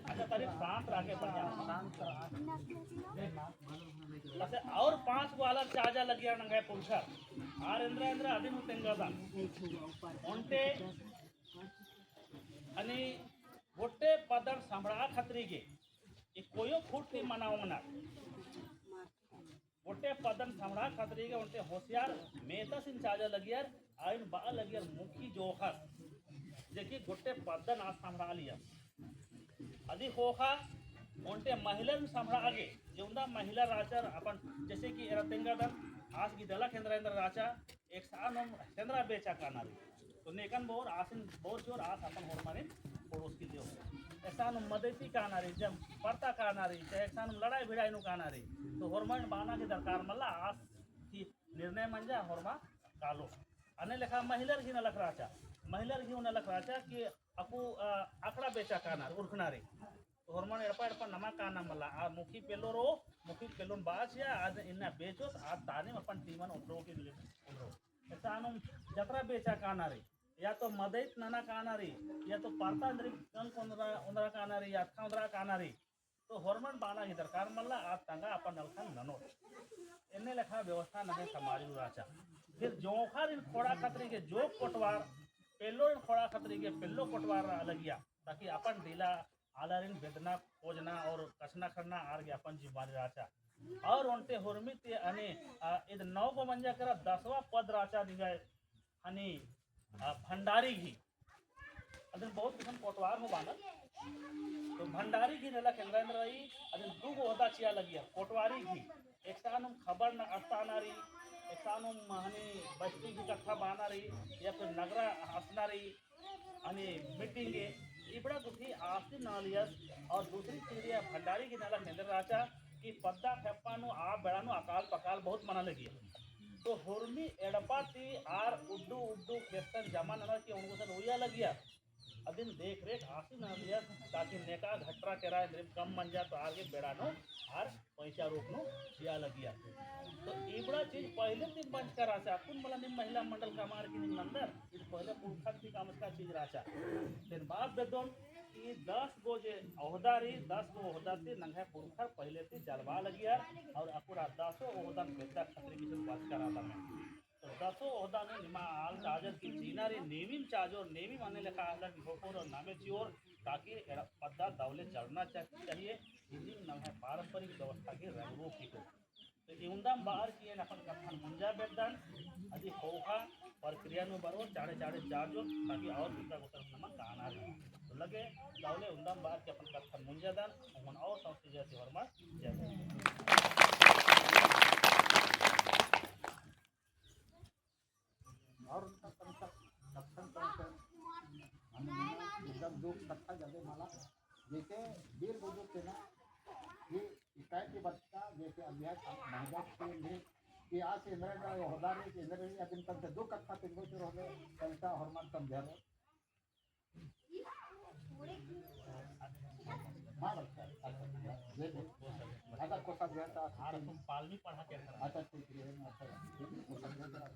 अच्छा, तारीख शांत रह के बढ़िया। अच्छा, और पाँच गो आलर चाजा लगिया नंग्है पुरखर। आर एन्दरा एन्दरा अदिन हूँ तेंगदन। ओन्टे अनि गोट्टे पद्दन सम्भड़ा खतरी गे, ई कोयो खूट ती मना ओंगनर। गोट्टे पद्दन सम्भड़ा खतरी गे ओन्टे होशियार मेतसिन चाजा लगियर, आइन बआ लगियर मुखी जोखस, जे कि गोट्टे पद्दन आस सम्भड़ा लिया। अदी ख़ोख़ा ओन्टे महिलन सम्भड़ा गे, जे उन्दा महिला रहचर अपन, जैसे कि एरा तेंगदन, आस गही दलख एन्दरा एन्दरा रहचा, एकसानुम सेन्दरा बेचा काना रई। तो नेकन बओर आसिन बओर चिओर आस अपन होरमारिन पड़ोस की देओ। एकसानुम मदईती काना रई, जब परता काना रई, चाहे एकसानुम लड़ाई भिड़ाई नू काना रई, तो होरमारिन बअना गही दरकार मल्ला, आस गही निर्णय मंजा होरमा कालो। अन्ने लेखा महिलर गही नलख रहचा, महिलर गही नलख रहचा कि अक्कु, अ, अखड़ा बेचा काना रई, उरखना रई। तो होरमन एड़पा एड़पा नमा काना मल्ला, आ मुखी पेल्लो रओ, मुखी पेल्लोन बाचिया, आद इन्ना बेचोस, आद तानिम अपन टीमन ओटरो की ओटरो। एकसानुम जतरा बेचा काना रई, या तो मदईत नना काना रई, या तो परता एन्दरी कंक ओन्दरा, ओन्दरा काना रई, अतखा ओन्दरा काना रई। तो होरमन बअना गही दरकार मल्ला, आद तंगआ अपन नलखन ननोत। एन्ने लेखा व्यवस्था नंग्है समाज नू रहचा। फिर जोंख़र इन ख़ोंड़हा खतरी गे जोंख़ कोटवार, पेल्लोर इन ख़ोंड़हा खतरी गे पेल्लो कोटवार रआ लगिया, ताकि अपन डीला आलारिन बेदना, खोजना और कछनखरना आर गे अपन जिम्मेवारी रहचा। और ओन्टे होरमी ती अन्ने, आ, इद नौ गो मंजा केरा दसवाँ पद रहचा निंग्है हनी, आ, भंडारी गही। अदिन बहुत किसिम कोटवार हूँ बअनर। तो भंडारी गही नलख एन्दरा एन्दरा रई, अदिन दू गो ओहदा चिआ लगिया, कोटवारी गही। एकसानुम खबर न अख़ताना रई, एकसानुम हनी बस्ती गही कत्था बअना रई, या फिर नगरा असना रई, हनी meeting गे, इबड़ा गुट्ठी आसी नलियस। और दूसरी चीज या भंडारी गही नलख एन्दरा रहचा कि पद्दा खेप्पा नू आ बेड़ा नू अकाल पकाल बहुत मना लगिया। तो होरमी एड़पा ती आर उड्डू उड्डू खेस्तन जमा ननर की ओंगोसन उइया लगिया। अदिन देख रेख आसी नलियस, ताकि नेका घटरा केरा एन्दरिम कम मंजा तो आर गे बेड़ा नू आर पैसा रूप नू चिआ लगिया। तो इबड़ा चीज पहले ती बंचका रहचा, अक्कुन मला नीम महिला मंडल कमअर की नीम नंदर, इद पहले पुरखर ती कमचका चीज रहचा। तेन बाप बेद्दोन कि दस गो जे ओहदा रई, दस गो ओहदा ती नंग्है पुरखर पहले ती जलबआ लगियर, और अक्कुन आ दसो ओहदन बेद्दा खतरी किसन बंचका रहचा में। तो दसो ओहदा नू निमा आल चाजर की जीना रई, नेमिम चाजोर, नेमिम अन्ने लेखा आलर की होकोर और नामे चिओर, ताकि एड़ा पद्दा दवले चलना चा-, चाहिए। इदिन नम्है पारंपरिक व्यवस्था की रंग रूप हिको। तो इवंदम बअर की एन अपन कत्थन मुंजा बेद्दन, अदी ख़ोख़ा प्रक्रिया नू बरओ, चाड़े चाड़े चाजो, ताकि और दूसरा गोतर नमा काना रई। तो लगे दवले इवंदम बअर की अपन कत्थन मुंजादन, उमन और संस्कृति जैसे होरमा जय। और उनका कम से कम कम से हम एकदम दुख कत्था जादे मला, जैसे वीर बुजुर्ग थे ना, ये इकाई की बच्चा जैसे अभ्यास महबत के लिए कि आज से इंद्र का होदार है कि इंद्र या दिन तक दुख कत्था तिनको से रोले, कविता होरमन समझा रहे। अच्छा, कोषाध्यक्ष। अच्छा, ठीक है, अच्छा, कोषाध्यक्ष।